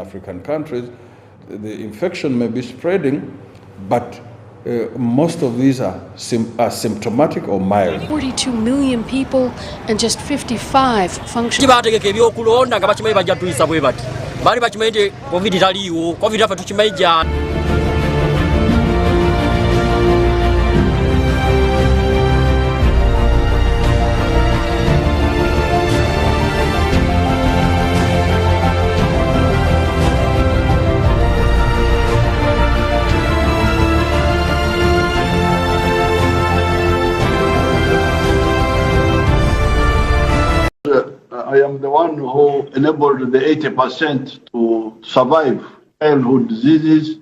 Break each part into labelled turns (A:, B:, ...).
A: African countries, the infection may be spreading, but uh, most of these are asymptomatic or mild.
B: 42 million people and just 55 function.
C: Bategeka ebyokulonda nga bakimanyi bajja tuyisa bwe bati baali bakimanyi nti covid taliiwo covid affe tukimanyi gyali.
D: I am the one who enabled the 80% to survive childhood diseases,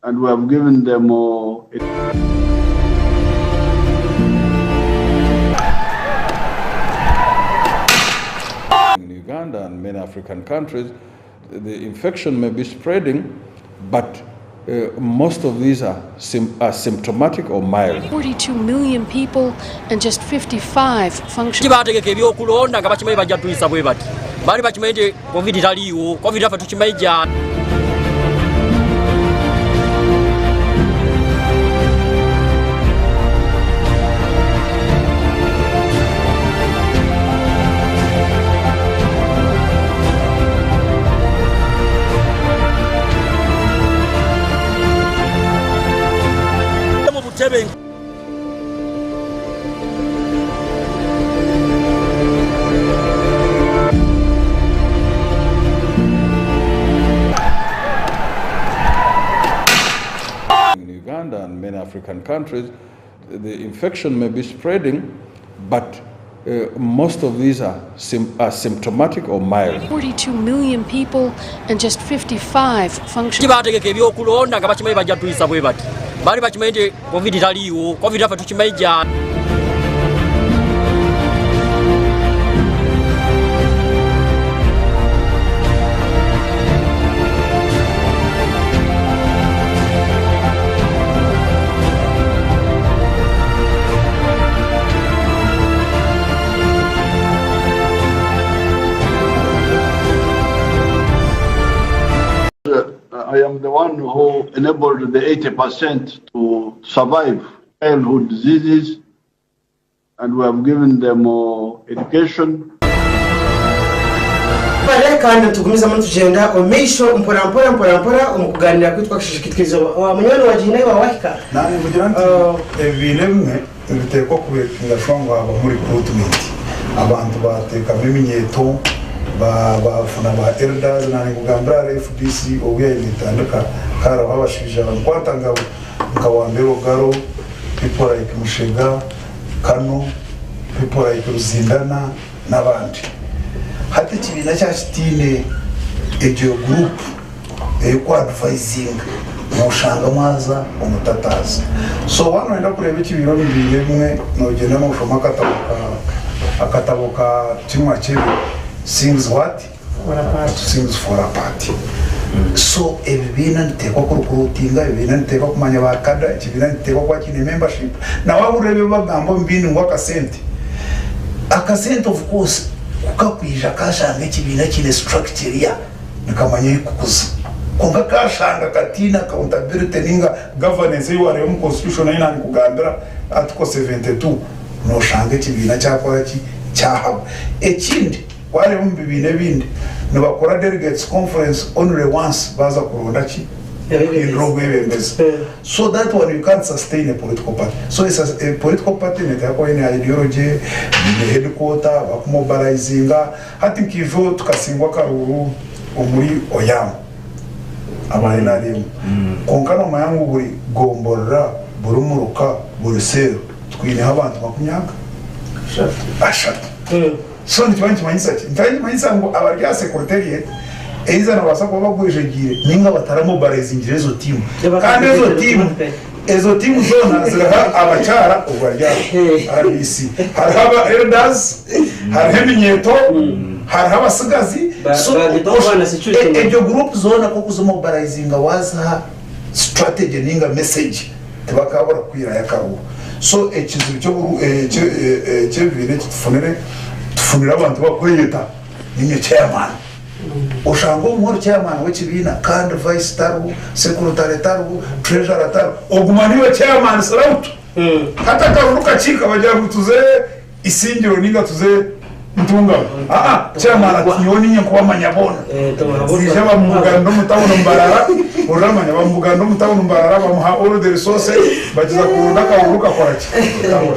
D: and we have given them uh,
A: In Uganda and many African countries, the infection may be spreading, but uh, most of these are asymptomatic or mild.
B: 42 million people and just 55 function.
C: Bategeka ebyokulonda nga bakimanyi bajja tuyisa bwe bati baali bakimanyi nti covid taliiwo covid affe tukimanyi gyali. Mu butebe
A: In Uganda and many African countries, the infection may be spreading, but uh, most of these are asymptomatic or mild.
B: 42 million people and just 55 function.
C: Bategeka ebyokulonda nga bakimanyi bajja tuyisa bwe bati baali bakimanyi nti covid taliiwo covid affe tukimanyi gyali.
D: I am the one who enabled the 80% to survive childhood diseases, and we have given them uh, education.
E: Kare kandi nitugumizamu nitugyenda omu maisho mpora mpora mpora mpora omu kuganira kwitu kwakishusha kitwizoba wa munywani wangye hiine ahi wahika.
F: Naanye nkugira nti ebibiina ebimwe nibiteekwa kubekinga shuwa ngu habamu recruitment abantu bateekamu eminyeeto bafuna ba elders naanye nkugambire ahari FDC obu yaabaire netandika hariho abashaija nkwata nka Wambere Ogaro, people like Mushega, Kano, people like Ruzindana n'abandi. Hati ekibiina kyaba kitaine egyo group erikuadvisinga noshanga mwaza omutataazi. So waaba noyenda kureeba ekibiina omu bibiina ebimwe nogyenda noshoma akatabo ka akatabo ka Chinua Achebe Things What? Things Fall Apart. So ebibiina nituteekwa kurecruitinga, ebibiina nituteekwa kumanya ba kada, ekibiina nituteekwa kuba kiine membership. Na waahurira ebi bagamba omu bindi ngu akasente, akasente of course ku kakwija kashanga ekibiina kiine structure ya nikamanya ei kukuza. Kwonka kashanga kataine accountability ninga governance ei waareeba omu constitution ei nanikugambira article 72, noshanga ekibiina kyakora ki? Kyahaba. Ekindi Wareeba omu bibiina ebindi nibakora delegates conference only once baaza kuronda ki? Kuhindura obwebembezi. So that one you can't sustain a political party. So a political party neteekwa kuba eine ideology, eine headquarter, bakumobilizinga. Hati nkaijo tukasingwa akaruuru omuri Oyam aba NRM. Kwonka nomanya ngu buri gomborora, buri muruka, buri cell twineho abantu makumyaka ashatu. So nikiba nikimanyisa ki? Nikiba nikimanyisa ngu abari aha secretariat either nibabaasa kuba bagwejegyeire ninga bataramobilizingire ezo tiimu. Kandi ezo tiimu ezo tiimu zoona ziriho abakyara obu bari aha RBC. Hariho aba elders, hariho eminyeeto, hariho abatsigazi. So egyo group zoona ku orikuzimobilizinga waaziha strategy ninga message tibakaabura kukwirayo akaruuru. So ekizibu ky'ebibiina eki tufunire, tufunire abantu abakweyeta niinye chairman. Oshanga obumwe ori chairman w'ekibiina kandi vice tariho, secretary tariho, treasurer tariho, oguma niiwe chairman throughout. Hati akaruru kakiika bagira ngu tuze Isingiro ninga tuze Ntungamo. Aa, chairman ati nyowe ninye nkubamanya boona. Baija bamubuganira omu town Mbarara, oramanya bamubuganira omu town Mbarara bamuha all the resources, bagyeza kuronda akaruru kakora ki? Kabura.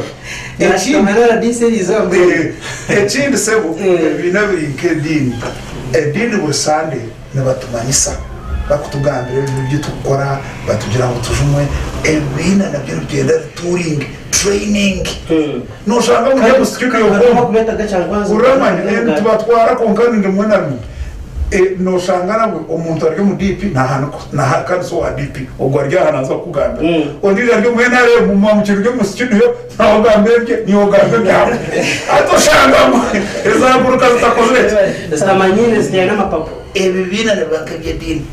F: Ekindi, ekindi sebo, ebibiina biri nk'ediini. Ediini buri Sunday nibatumanyisa bakutugambira ebibi ebi turikukora, batugira ngu tujumwe. Ebibiina nabyo nibyenda retooling, training. Noshanga muri omu studio home, oramanya nitubatwara kwonka ni rimwe na rimwe noshanga nabwe omuntu ari omu DP nahakanisa owa DP ogwo ari aha naaza kukugambira. Ondiijo ari omu NRM muba mukiri omu studio nawe ogamba ebye naiwe ogamba ebyawe. Hati oshanga ngu eza nguruka zitakozire ki?
E: Zitamanyiine zitaine amapapu.
F: Ebibiina nibiba nk'eby'ediini.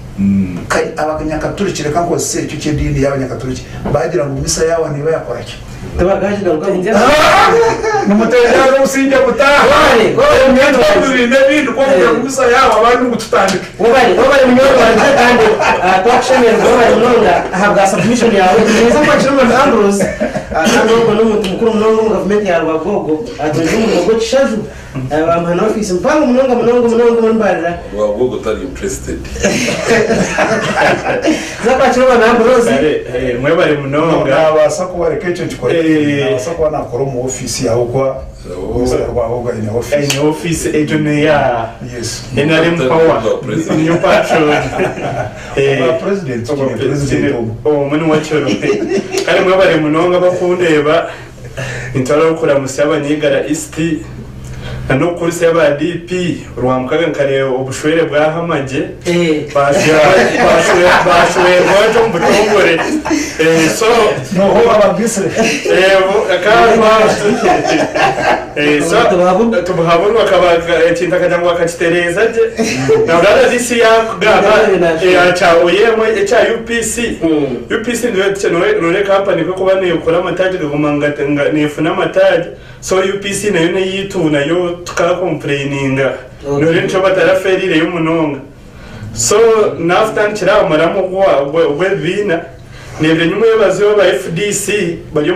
F: Abanyakaturiki reka nkozese ekyo eky'ediini y'abanyakaturiki baagira ngu misa yaawa neeba yakora ki? Nimuteereza obusingye butaaha. Emyenda omu bibiina ebindi kwonka ngu misa yaawa abandi ngu tutandike.
E: Webare webare munywani wangye kandi twakushemererwa webare munonga ahabwa submission yaawe. Ninza kwakira omwami Ambrose kandi ogwo n'omuntu mukuru munonga omu gavumenti ya Rwabwogo atungire omurimo gw'ekishaju bamuha na ofiisi mpango munonga munonga munonga omuri Mbarara.
G: Rwabwogo tari interested.
E: Nza kwakira omwami Ambrose.
H: Kare mwebare munonga.
F: Nabaasa kuba reka ekyo nkikore nabaasa kuba nakora omu ofiisi yawe kuba Mister Rwabwogo aine ofiisi.
H: Aine ofiisi egyo neya
F: Yes.
H: NRM power new patron.
F: Obwa president twine president omwe.
H: Omwe niwe akiriho. Kare mwebare munonga abakundeeba. Nitwara okuramutsya abanyigara East na n'okukurisya aba DP Rwamukaga nkareeba obushwere bwahama gye bashwerwa gye omu butongore so
F: Noha owababisire?
H: Tubuhaburwa ekintu akagira ngu akakitereeza gye na RDC yakugamba ekya OEM ekya UPC. UPC noreeba kampani ku erikuba nekora amataagi kaguma nefuna amataagi so UPC nayo neyaitu nayo tukakompureyininga noreeba nikyo bataraferireyo munonga so nafutandikira aha muramu ogw'ebibiina nebire nyimwebazeho aba FDC bari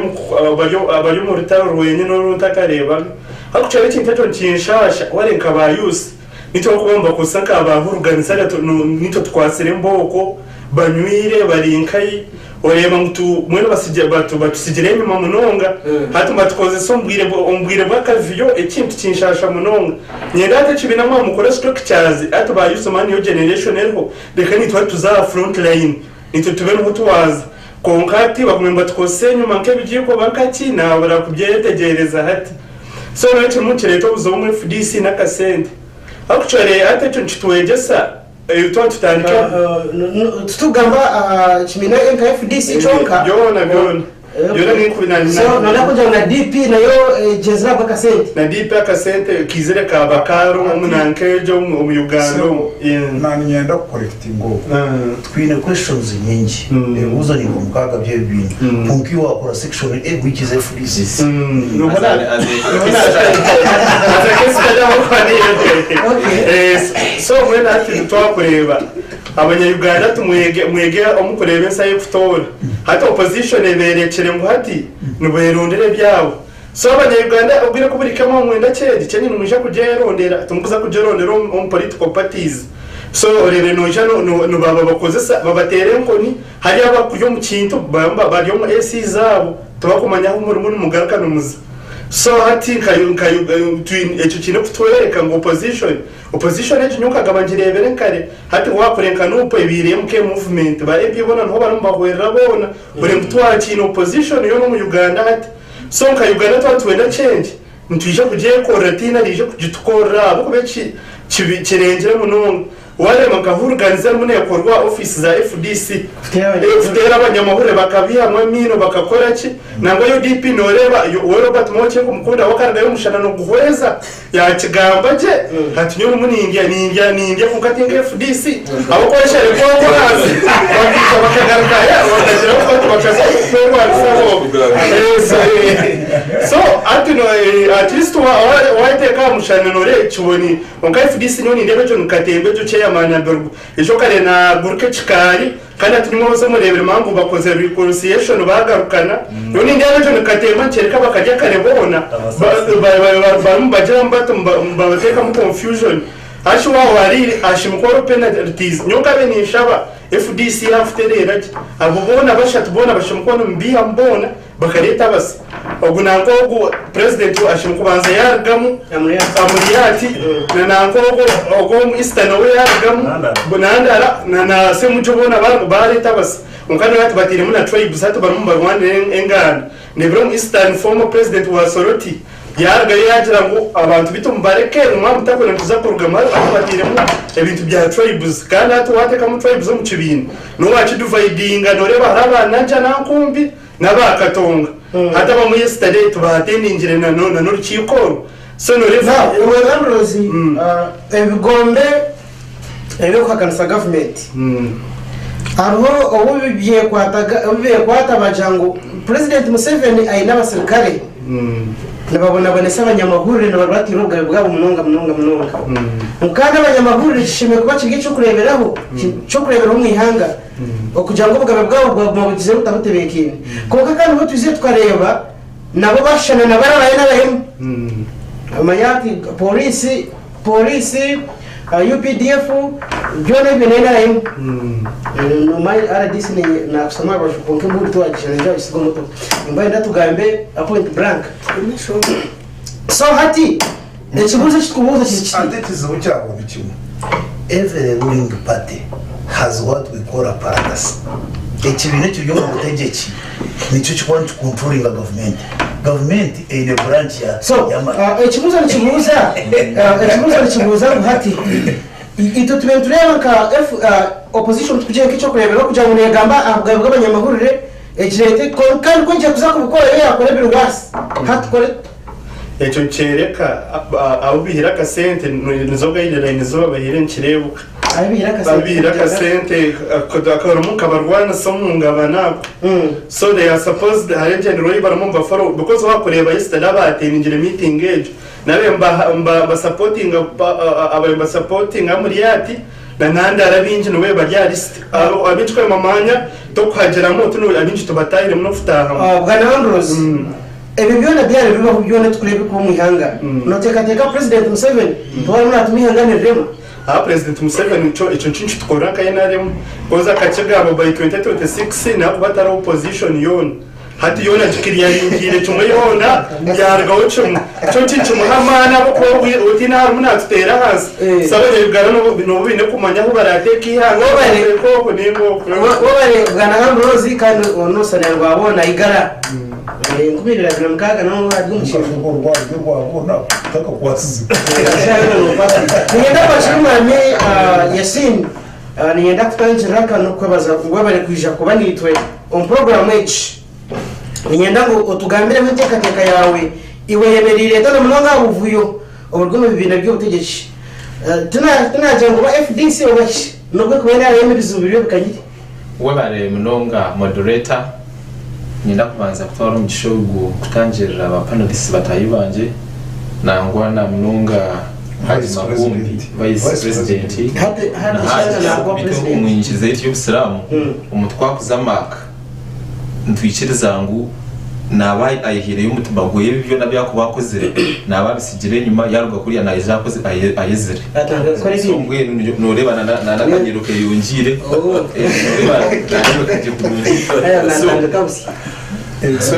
H: omu rutaro rwenyine oru ntakareebaga ahabw'okugira ekintu ekyo nikinshasha wareeba nka ba youth Nikyo barikuba nibakozesa nka ba hooligans hariya nitwe tukwatsire embooko, banywire, bari nkahi, oreeba ngu tu mbwenu batsigire batutsigire enyima munonga. Hati nibatukozesa omu bwire omu bwire bw'akavuyo, ekintu kinshaasha munonga. Niinyenda hati ekibiina mwaba mukore structures, hati ba youth manya niyo generation eriho, reka naitwe hati tuze aha front line, naitwe tube niho twaza. Kwonka hati bagume nibatukozesa enyima nk'ebigiiko oba nkaki, naabura kubyetegyereza hati. So nyowe ekirimu nikireeta obuzibu omu FDC n'akasente. Actually hati ekyo nikitwegyesa twaba tutandika.
E: Titukugamba aha kibiina nka FDC kyonka.
H: Byona byona. Byona ninkubi na.
E: So noyenda kugira ngu na DP nayo egyenzire ahabw'akasente?
H: Na DP akasente kaizire kaaba kariho omu nanka egyo omu Uganda omu.
F: Naanye niinyenda kukorekitinga okwo. Twine questions nyingi, ebibuuzo ni nka mukaaga by'ebibiina. Kwonka iwe wakora section A which is FDC.
H: So mbwenu hati twakureeba abanya Uganda tumwege mwege omu kureeba ensi ahu ekutoora. Hati opposition ebeerekire ngu hati niberondera ebyabo. So abanya Uganda obwire kuburika mwamwenda change, change nimwija kugyerondera timukuza kugyerondera omu political parties. So oreebe noija nibabakozesa babateera enkoni hariyo abakuri omu kintu bari omu AC zaabo tibakumanya ahu murimu nimugaruka nimuza. So hati nka ekyo kiine kutworeka ngu opposition, opposition egi nyowe nkagaba ngireebire nkare hati waakore nka Nup ebaire MK movement ba MP boona niho barimu nibahwerera boona ore ngu twakiine opposition yoona omu Uganda hati. So nka Uganda twaba nitwenda change Nitwija kugyekorera tihaine araije kugitukorera ahabw'okuba eki kirengire munonga. Waareeba nka hooligans erimu neekorwa ofiisi za FDC kuteera abanyamahurire bakabaihamu amaino bakakora ki. Nangwa UDP nooreeba we Robert Mao ekinkumukundira we akarugayo omushana niguhweza yaakigamba gye ati nyowe orimu nindya nindya nindya kwonka ti nka FDC ahabw'okuba eshereka okwo ahansi bakaija bakagaruka bakagira bati bakaza kwerwanisa bo. So hati no at least wayetenga. Okiteeka aha mushana noreeba kiboniire. Kwonka FDC nyowe nindeeba egyo ni katemba egyo chairman Abirwa. Ejo kare naguruka ekikaari kandi hati nimwo oza omureebire mangu bakozire reconciliation bagarukana. Nyowe nindeeba egyo ni katemba nikyereka bakarya kare boona barimu nibagiramu bati nibabateekamu confusion. Hashi waaba wariire hashimikwaho penalties. Nyowe nkabe ninshaba FDC yafutereera gye abo boona bashatu boona bashimikwaho nimubiihamu boona. Bakareeta abasa. Ogu nanka ogu president ashemeriire kubanza yarugamu Amuriat na nanka ogu ogu omu Eastern we yarugamu Nandala na na Ssemujju boona bareeta abasa. Kwonka nyowe hati batairemu na tribes hati barimu nibarwanira enganda. Ndebire omu Eastern former president wa Soroti yarugayo yagira ngu abantu beitu mubareke ngu mwaba mutakwenda nituza kurugamu hati batairemu ebintu bya tribes kandi hati watekamu tribes omu kibiina nowakidividinga noreeba hariho aba Najja Nankumbi N'aba Katonga hati abamwe yesterday tubaatendingire na n'orukiiko oru so noreeba.
E: Now iwe Ambrose ebigombe ebyokuhakanisa gavumenti hariho obu bekwata bagira ngu President Museveni aine abasirikare nibabonabonesa abanyamahurire nibabatira obugabe bwabo munonga munonga munonga ngu kandi abanyamahurire kishemereire kuba kiri ekyokureberaho omu ihanga. Okugira ngu obugabe bwabo bwaguma bugizire butabutebeekaine. Kwonka kandi obu twizire tukareeba nabo bashushana na bari aba NRM. Omanya hati pooriisi, pooriisi, UPDF byona ebyo ni NRM. Nomanya rdc naakushutama aha rubaju kwonka embundu tiwaagishana noija wagisiga omuto. Nimba niinyenda tugambe point blank. So hati ekibuuzo eki turikubuuza kiri kiti.
F: Ate ekizibu kyabo ni kimwe, every ruling party has what we call apparatus. Ekibiina ekiri omu butegyeki nikyo kikuba nikicontrollinga gavumenti. Gavumenti eine branch ya
E: So,
F: y'amahe.
E: ekibuuzo nikibuuza ekibuuzo nikibuuza ngu hati itwe tube nitureeba nka F, opposition tukugihe nk'ekyokureeberaho kugira ngu neegamba aha bugabe bw'abanyamahurire egireete kandi ku egiye kuza kubikora yo yaakora ebiri worse. Hati tukore.
H: Ekyo nikyoreka abu baihire akasente nizo guidelines ezi babahaire nikireebuka.
E: Abu
H: baihire akasente karimu nikabarwanisa omu ngabano ako. So they are supposed hariho engyendererwa ei barimu nibafollow because waakureeba yesterday abaateningyire meeting egyo nabe nibasapotinga ababaire nibasapotinga Amuriat na Nandala abaingi nibo bari aha list. Abaingi ku bamanya tokuhagiramu oti abaingi tibataahiremu n'okutaahamu.
E: Bwana Ambrose. Ebyo byona byaba nibibaho byona tukureeba ebirikuba omu ihanga, noteekateeka Purezidenti Museveni tiwe arimu naatuma ihanga nirirema?
H: Aha Purezidenti Museveni ekyo nikyo nikitukorera nka nrm coz akakigamba by 2026 nakuba tariho opposition yoona hati yoona agikiriyaringiire kimwe yoona yarugaho kimwe kyo nikimuha amaani ahabw'okuba otiine ahu arimu natuteera ahansi so abanya Uganda nibo baine kumanya ahu barateeka eihanga
E: Webare
H: oku ninga oku.
E: Webare Bwana Ambrose kandi onosanira rwaboona igara. 2026 nawe ari omu kibiina.
F: Orwaryo rwabona rutakakwasize.
E: Niinyenda kwakira omwami Yasin. Niinyenda kutandikira aha n'okukwebaza ngu webare kwija kuba naitwe omu puroguraamu egi. Niinyenda ngu otugambireho enteekateeka yaawe iwe oyemereire eta na munonga aha buvuyo oburi omu bibiina by'obutegyeki. Tinaagira ngu oba FDC oba ki, n'obu erikuba NRM ebizibu biriyo bikanyire.
I: Webare munonga moderator. Niinyenda kubanza kutwara omugisha ogu kutangirira ba panelists bataahi bangye nangwa na munonga Haji Makumbi Vice President na Haji beitu omu nyikiriza yaitu y'obusiraamu omu twakuza Mark nitwikiriza ngu naaba ayehiireyo omutima gwe ebi byona ebi arikuba akozire naaba abisigire enyima yaaruga kuriya naija ayezire. So mbwenu nooreeba n'akanyiro keyongiire nooreeba naareebeka gye kurungi. So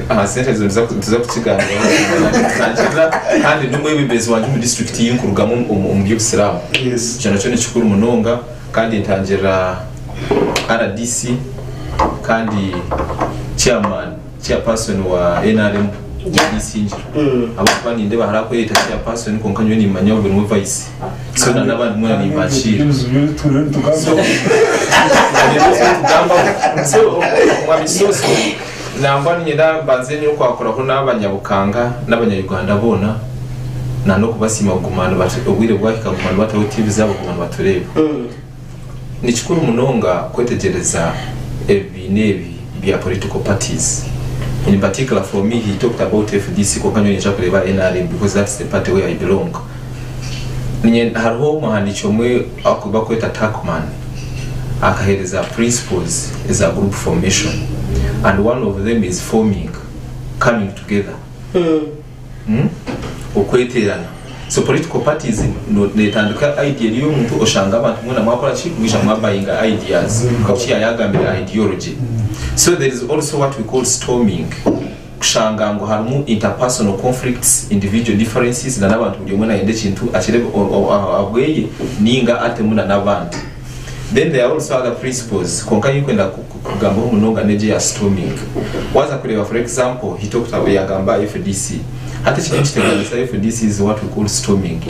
I: aha sente ezo nituza kukigaaniiraho nangirira kandi n'omwebembezi wangye omu disiturikiti ei nkurugamu omu by'obusiraamu. Ekyo nakyo ni kikuru munonga. Kandi ntangirira rdc kandi chairman, chairperson wa nrm omuri Isingiro ahabw'okuba nindeeba hariho arikweyeta chairperson kwonka nyowe nimanya ogwe niwe vice so na n'abandi mwena nimbakiira so Mwami Kisooso nangwa niinyenda mbanze nyowe kwakuraho n'abanyabukanga n'abanya Uganda boona na n'okubasiima kuguma obwire bwahika kuguma nibataho tiivi zaabo kuguma nibatureeba. Ni kikuru munonga kwetegyereza ebibiina ebi bya political parties. In particular for me he talked about FDC kwonka nyowe niinyija kureeba nrm because that's the party where I belong. Ninye hariho omuhandiiki omwe aku bakweta Tuckman akahereza principles eza group formation and one of them is forming, coming together. Okweteerana. So political parties netandika idea eri ey'omuntu oshanga abantu mwena mwakora ki? Mwija mwabayinga ideas nka yayagambire ideology. So there is also what we call storming kushanga ngu harimu interpersonal conflicts, individual differences na n'abantu buri omwe nayenda ekintu akirebe ahabweye ninga atemu na n'abandi. Then there are also other principles kwonka eyinkwenda kugambaho munonga n'egi eya storming. Waza kureeba for example he talked about yagamba aha FDC. Hati ekiriyo nikiteganisa FDC is what we call storming,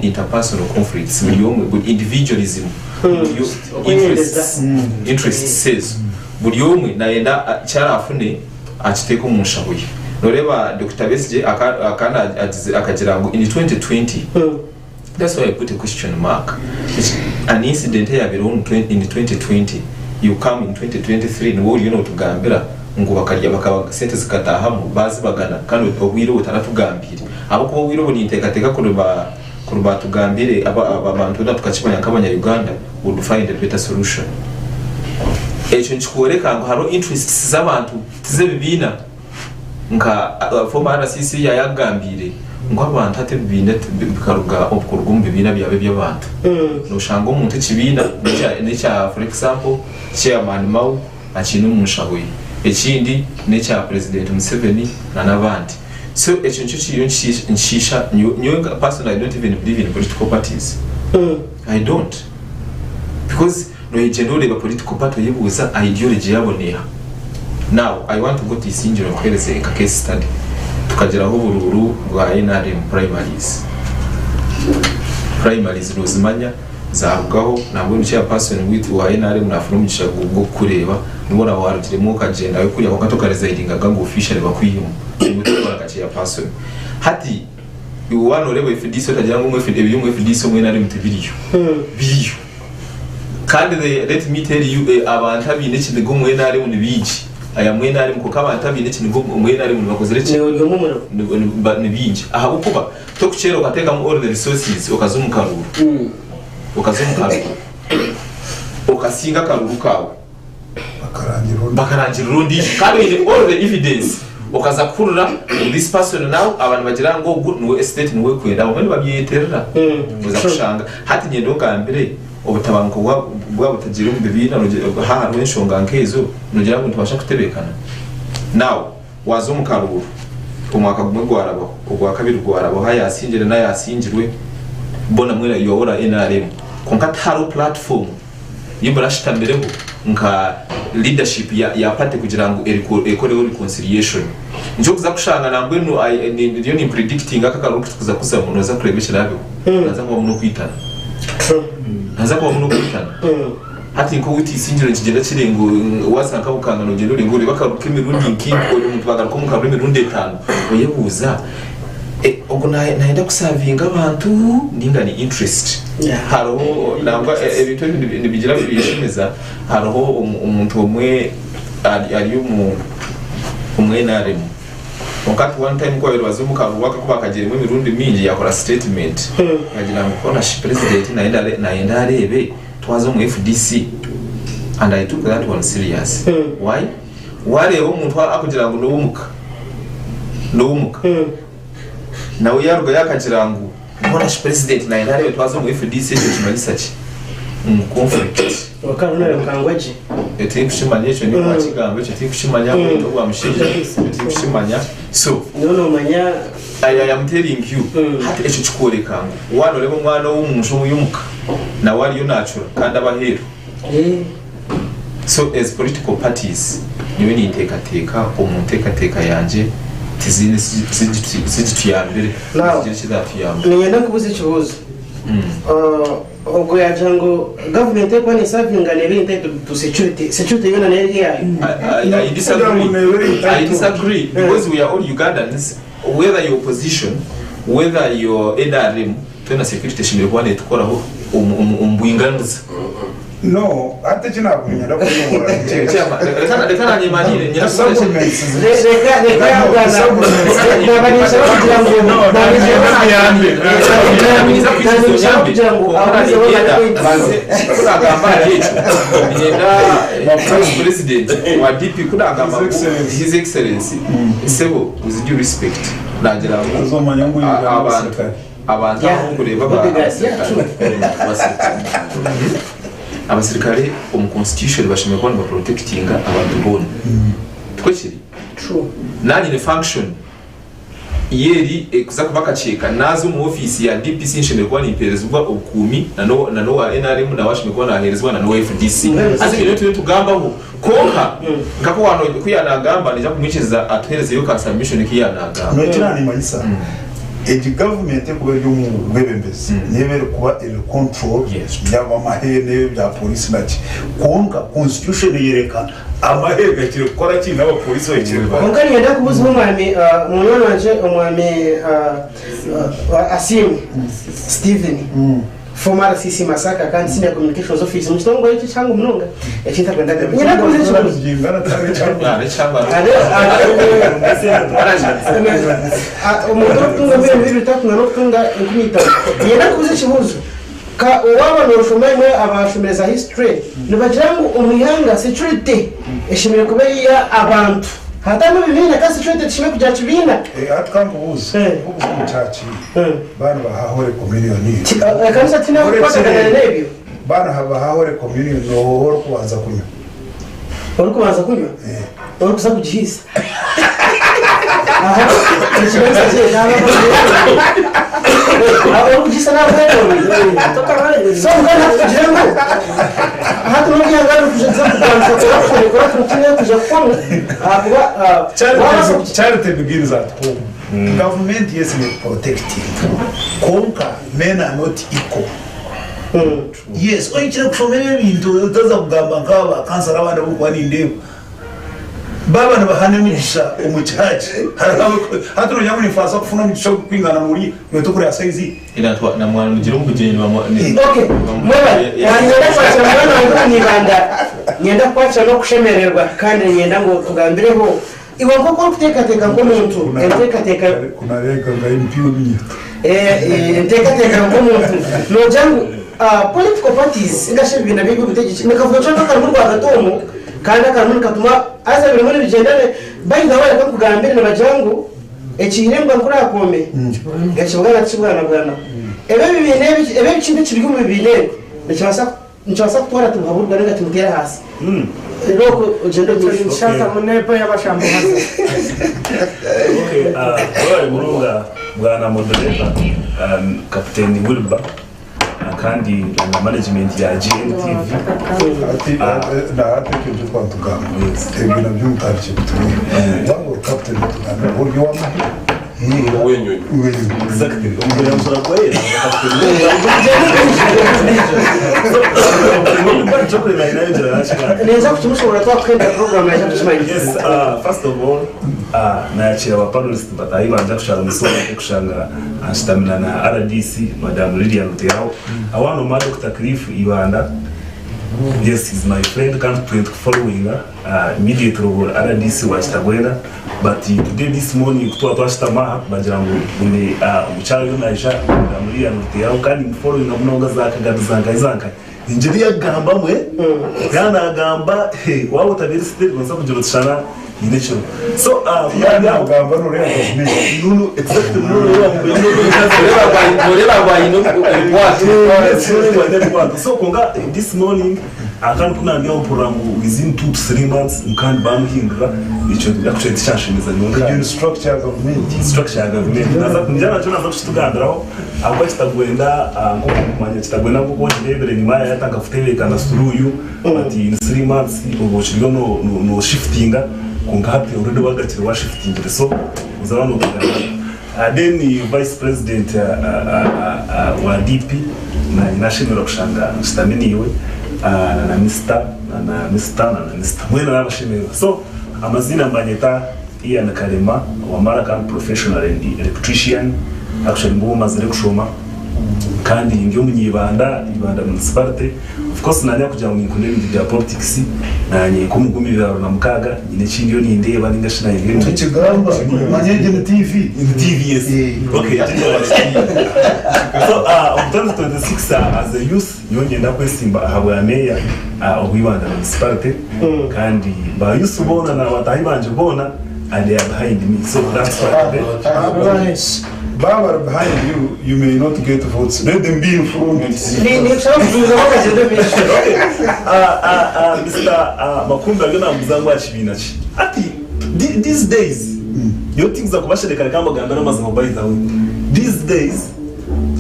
I: interpersonal conflicts buri omwe buri individualism buri interests interests ezo buri omwe nayenda eki arafune akiteeke omu nshaho ye. Noreeba Dokita Besigye aka akagira ngu in 2020 That's why I put a question mark. An incident eyabaireho in 2020, you come in 2023 niwe oriyo notugambira ngu bakarya bakaba sente zikatahamu bazibagana kandi obwire obu taratugambiire. Ahabw'okuba obwire obu ninteekateeka kuri ba kuri batugambire abantu boona tukakimanya nk'abanya Uganda we would find a better solution. Ekyo nikikworeka ngu hariho interests z'abantu tiz'ebibiina. Nka former RCC yayagambiire ngu abantu hati ebibiina bikaruga kuruga omu bibiina byaba eby'abantu. Noshanga omuntu ekibiina nekya for example chairman Mao akiine omu nshaho ye, ekindi nekya president Museveni na n'abandi. So ekyo nikyo kiriyo nikishiisha nyowe personally I don't even believe in political parties. I don't because Noyegyenda oreeba political party oyebuuza ideology yaabo neeha. Now I want to go to Isingiro nkuhereze nka case study. Tukagiraho oburuuru bwa nrm primaries. Primaries nozimanya zarugaho nambwenu chairperson waitu wa nrm nafuna omugisha gw'okukureeba niwe oraba warugiremu okagyenda kuriya kwonka tokaresigningaga ngu officially bakwihemu niiwe orikukora nka chairperson. Hati iwe waaba noreeba FDC otagira ngu ebiri omu FDC omu nrm tibiriyo, biriyo. Kandi the let me tell you eh, abantu abaine ekiniga omu nrm ni baingi. I am nrm kwonka abantu abaine ekiniga omu nrm nibakozire ki?
E: Ni omwe omuribo.
I: Ni- ni- ba- Ni baingi. Ahabw'okuba tokukyera okateekamu all the resources okaza omu karuuru. Okaza omu karuuru. Okasinga akaruuru kaawe. Bakarangirira ondiijo kandi oine all the evidence okaza kuhurira ngu this person now aba nibagira ngu ogu niwe estate niwe ekwenda abamwe nibabyeyeterera oza kushanga hati nyenda ongambire obutabanguko bwaba butagiire omu bibiina haaba hariho enshonga nkezo nogira ngu nitubasha kutebekana now waza omu karuuru omwaka gumwe gwarabaho ogwakabiri gwarabaho ayasingire nayasingirwe bona mwena you are all NRM kwonka tihariho platform ei murashutamireho nka leadership ya party kugira ngu ekoreho reconciliation. Nikyo okuza kushanga nambwenu ndiyo ni predictinga aka akaruru kutukuza kuzamu noza kureeba ekirabeho. Nihaza kubamu n'okwitana. Nihaza kubamu n'okwitana. Hati nk'oweitu Isingiro nikigyenda kiri ngu waza nka Bukanga nogyenda ori ngu oreebe akaruru k'emirundi nka omuntu bagaruka omu karuru emirundi etaano oyebuuza Ogu nayenda kusavinga abantu ninga ni interest. Hariho nangwa ebintu ebi nibigira nibinshemeza hariho omuntu omwe ari omu NRM kwonka at one time kubabaire nibaza omu karuru ako bakagiremu emirundi mingi yakora statement yagira ngu hoona shi president nayenda areebe twaza omu FDC and I took that one serious. Why? Wareeba omuntu akugira ngu n'ow'omuka, n'ow'omuka, nawe yarugayo akagira ngu hoona shi president nayenda areebe twaza omu FDC ekyo nikimanyisa ki? Ngu conflict. Tinkukimanya ekyo niiwe wakigamba ekyo tinkukimanya obwengye obwa mushaija ekyo tinkukimanya so I am telling you hati ekyo kikworeka ngu waaba noreeba omwana ow'omuntu ow'omuka nawe ariyo nacura kandi aba aheeru. So as political parties nyowe ninteekateeka omu nteekateeka yangye tiziine zigituyambire
E: Now,
I: tizigira eki zatuyamba.
E: niinyenda nkubuuze ekibuuzo. Ogwo yaagira ngu gavumenti erikuba nesavinga neeba eri entitled to security. Security yoona neeri eyaayo.
I: I disagree. I disagree because we are all Ugandans whether you're opposition whether you're NRM twena security eshemereire kuba netukoraho omu bwinganiza.
F: No, hati eki naakunyenda kuyoboora nikyo eki.
I: Chairman, reka reka nanye manyire nyina
F: Disagreements
E: Re- Reka reka bwana naba ninshaka kugira ngo naba ninshaka kugira ngo abakozi bo bari
I: baze kunagamba ari ekyo nyenda vice president wa DP kunagamba
F: His Excellency.
I: his excellency sebo with due respect nagira ngu
F: Azomanya ngu Uganda
I: abantu
F: abasirikare.
I: abantu
E: Yeah.
I: aho kureba
E: Bodyguards, yeah, true.
I: abasirikare omu constitution bashemereire kuba nibaprotectinga abantu boona tikwo kiri
E: True.
I: nanye ne function yeri ekuza kuba akakiika naza omu ofiisi ya DPC nshemereire kuba nimperezibwa obukuumi na n'owa NRM nawe ashemereire kuba naheerezibwa na n'owa FDC haza ebyo nibyo tugambaho konka nka wano ku yanagamba nija kumwikiriza atuherezeyo ka submission ki yanagamba
F: Nekyo nanimanyisa egi gavumenti ekuba eri omu bwebembezi neeba erikuba eri control y'abamahe n'ebya polisi naki kwonka constitution eyereka amahe gakire kukora ki n'abapolisi bakire kukora
E: Konka ninyenda kubuzaho omwami ah, munywani wangye omwami ah, ah, Asiimwe Steven former RCC Masaka kandi senior communications office mu kitongore ekyo kihango munonga ekintakwenda nyenda kubuza ekibuzo omuntu orikutunga miliyoni bibiri takutunga n'okutunga 5000 niinyenda kubuza ekibuzo ka waaba nooshoma imwe abashomereza history nibagira ngu omu ihanga security eshemereire kuba eya abantu hatarimu ebibiina ka security tishemereire kugira kibiina
F: Hati kankubuuze nkubuuze omu kyaki baana bahahore communion
E: ekanisa tihaine ahu kukwatagana n'ebyo
F: baana bahahore communion nooha orikubanza kunywa
E: orikubanza kunywa orikuza kugihiisa aha ekibanza kye orikugihiisa naaba so mbwenu hati tugire ngu hati n'obyanga kuza kurwanisa corruption corruption tiine kuja kukwamu ahakuba
F: Charity, charity begins at home. Government yes may protect it. Konka men are not equal. Yes, oyikire kushomera ebintu otaza kugamba nk'aba kansara abandi abu nindeeba. Baba nibahana emigisha omu church. Hati nogira ngu nimfaasa kufuna omugisha ogurikwingana n'ori iwe tokureba size.
I: namugire omubugyenyi
E: Okay, mwebale. Niinyenda kwakira mwana wange omu ibanda. Niinyenda kukwakira n'okushemererwa kandi niinyenda ngu otugambireho iwe nk'oku orikuteekateeka nk'omuntu enteekateeka
F: Kunareega nka MP w'eminyeto.
E: Enteekateeka nk'omuntu noogira ngu political parties ninga shi ebibiina by'eby'obutegyeki nikavuga kyonka akarimu rwagati omu kandi akarimu nikatuma haza birimu nibigyenda by the way reka nkugambire nibagira ngu ekihire embwa nkurakoome ekibwana tikibwanabwana ebi ebibiina ebi ebi ekintu ekiri omu bibiina ebi nikibaasa nikibaasa kutwara tibuhaburwa ninga kimuteere ahaasi reero okwo ogyende omu maisho.
J: Nshaka munepo y'abashambuhaza.
K: Okay, webale munonga bwana moderator um, Captain Wilber kandi na management ya GMTV.
F: Hati ekyo nikyo twaba nitugamba ebyo nabyo mutandikye kutureeba waaba ori captain otugambire ori ow'amahe
G: Owenyonyi.
K: Exactly. Omunyamuzira gwera.
E: Ninza kukimushobora twakuhendera program naija kukimanya.
K: Yes, first of all, nayakira ba panelists bataahi bangye kushanga omusi wangye kushanga nshutamire na RDC Madam Lilian Ruteraho. Awano ma Dr. Cliff Ibanda. Yes, he's my friend kandi twe tukufollowinga immediately obwo RDC wa Kitagwenda but today this morning kutwaba twashutama aha bagira ngu gune omukyara ariyo naija Madam Lilian Ruteraho kandi mufollowinga munonga za Kagadi zankahi zankahi. Ningira ebi arikugamba mwe yaaba naagamba waaba otabeire steady nobaasa kugira oti shana nyine ekiro so
F: Yaanagamba noreeba gavumenti.
K: Nunu exactly noreeba
I: Noreeba ngu aine ebikwato.
K: So kwonka this morning kandi ku naaba ndi aho mpurira ngu within 2 to 3 months ngu kandi baamuhindura ekyo actually tikyanshemeza nyowe.
F: Egyo ni structure ya gavumenti.
K: Structure ya gavumenti. Naza ningira nakyo naza kukitugambiraho ahabw'okuba Kitagwenda nk'oku orikumanya Kitagwenda nk'oku ogireebire enyima yaatandika kutebeekana through you but in 3 months oba okiriyo no no shiftinga kwonka hati already wagakire washifitingire so ozaba notugambira. Then vice president wa DP nanye nashemererwa kushanga nshutami naiwe na na Mister na na Mister na na Mister mwena nabashemererwa. So amazina mbanyeta Ian Kalema Wamara kandi professional and electrician actually mbu mazire kushoma kandi ndi omunyibanda Ibanda municipality of. Of course nanye kugira ngu ninkunda ebintu bya politics, nanye nk'omukumi 2006 nyine eki ndiyo nindeeba ninga shi nanye ndiyo
F: Tukigamba, manya egi ni TV.
K: Ni TV, yes. Okay, egi ni TV. So, omu 2026 as a youth, nyowe niinyenda kwesimba ahabwa meeya owa Ibanda Municipality kandi ba youth boona na bataahi bangye boona and they are behind me. So that's why today.
F: Baaba bari behind you, you may not get votes. Let them be in front.
E: Ninkushaba kugumizamu okagyenda omu maisho.
K: Okay. Mr. Makumbi ariyo nambuza ngu aha kibiina ki. Hati these days, nyowe tinkuza kubashereka reka mbagambire amazima by the way. These days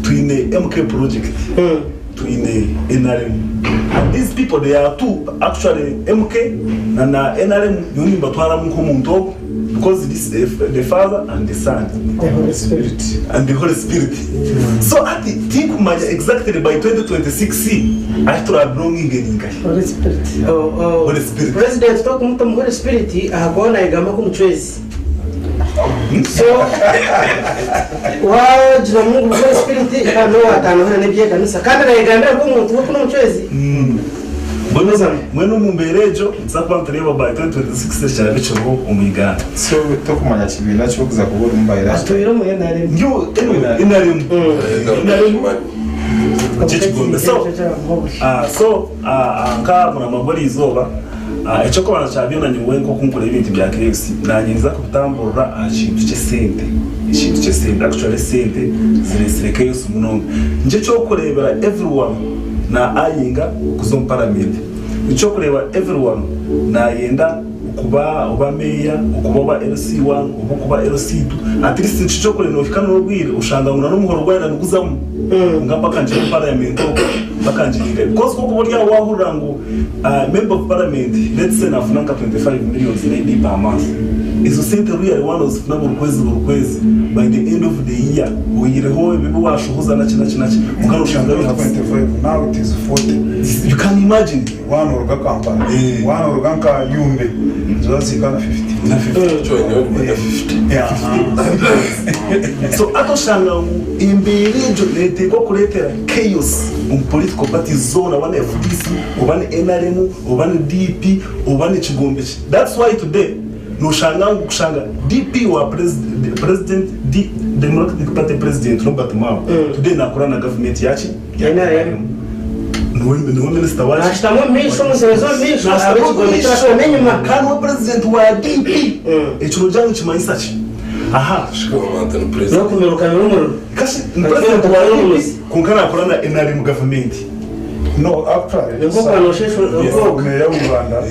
K: twine MK project, twine NRM. And these people they are two actually MK na na NRM nyowe nimbatwaramu nk'omuntu ogwo because this the, the father and the son.
J: The Holy Spirit.
K: And the Holy Spirit. So hati tinkumanya exactly by 2026 ahi turabelonginge ninkahi.
J: Holy Spirit.
E: Oh.
K: Holy Spirit.
E: President tokumuta omu Holy Spirit ahakuba nayegamba nk'omucwezi. So wagira ngu Holy Spirit kandi niwe watandikana n'ebyekanisa kandi nayegambira nk'omuntu we ku n'omucwezi.
K: Mbwenu omu mbeera egyo nituza kuba nitureeba by 2026 ekiraabe kiriho omu Uganda.
L: So tokumanya kibiina ki orikuza kuba orimu by that time?
E: Atwire omu NRM.
K: Nyowe anyway NRM. NRM nikyo kigombe. So so nka murama gw'eriizooba eky'okubanza kya byona nyowe nk'oku nkureeba ebintu bya KFC naanye ninza kubitamburira aha kintu ky'esente. Ekintu ky'esente actually esente zireetsire chaos munonga. Nikyo eky'okureebera everyone na ayinga kuza omu paramenti. Nikyo okureeba everyone nayenda okuba oba meeya, okuba oba LC1 oba okuba LC2. At least nikyo ekyokureeba nohika n'obwire oshanga ngu n'omuhoro gwayenda niguzamu kwonka mpaka ngyire omu parliament okwo mpaka ngiringayo. Because ku orikuba ori aho wahurira ngu member of parliament let's say nafuna nka 25 millions maybe per month, ezo sente really waaba nozifuna buri kwezi buri kwezi, by the end of the year oyihireho ebi ebi washohoza naki naki naki kwonka noshanga you have
F: 25 now it is 40.
K: You can imagine.
F: Waaba noruga Kampala, waaba noruga nka Yumbe, niziba zihika na 50.
K: Na 50. So hati oshanga ngu embeera egyo neteekwa kureetera chaos omu political parties zoona oba ni FDC, oba ni NRM, oba ni DP, oba ni kigombe ki. That's why today noshanga ngu kushanga DP wa president, Democratic Party president Robert Mao today nakora na government yaki? Ya NRM. Niwe minister waki?
E: Nashutamu omu maisho omu ntebe z'omu maisho
K: Nashutamu omu
E: ab'ekigombe
K: maisho.
E: kibashutami enyima.
K: Kandi niwe president wa DP. Ekyo nogira ngu nikimanyisa ki? Aha.
E: N'okumirukamira omuriro.
K: Kashi ni president wa DP kwonka nakora na NRM government.
F: No, actually,
E: Nko kwa noshesho
F: Yes. Meya w'u Rwanda,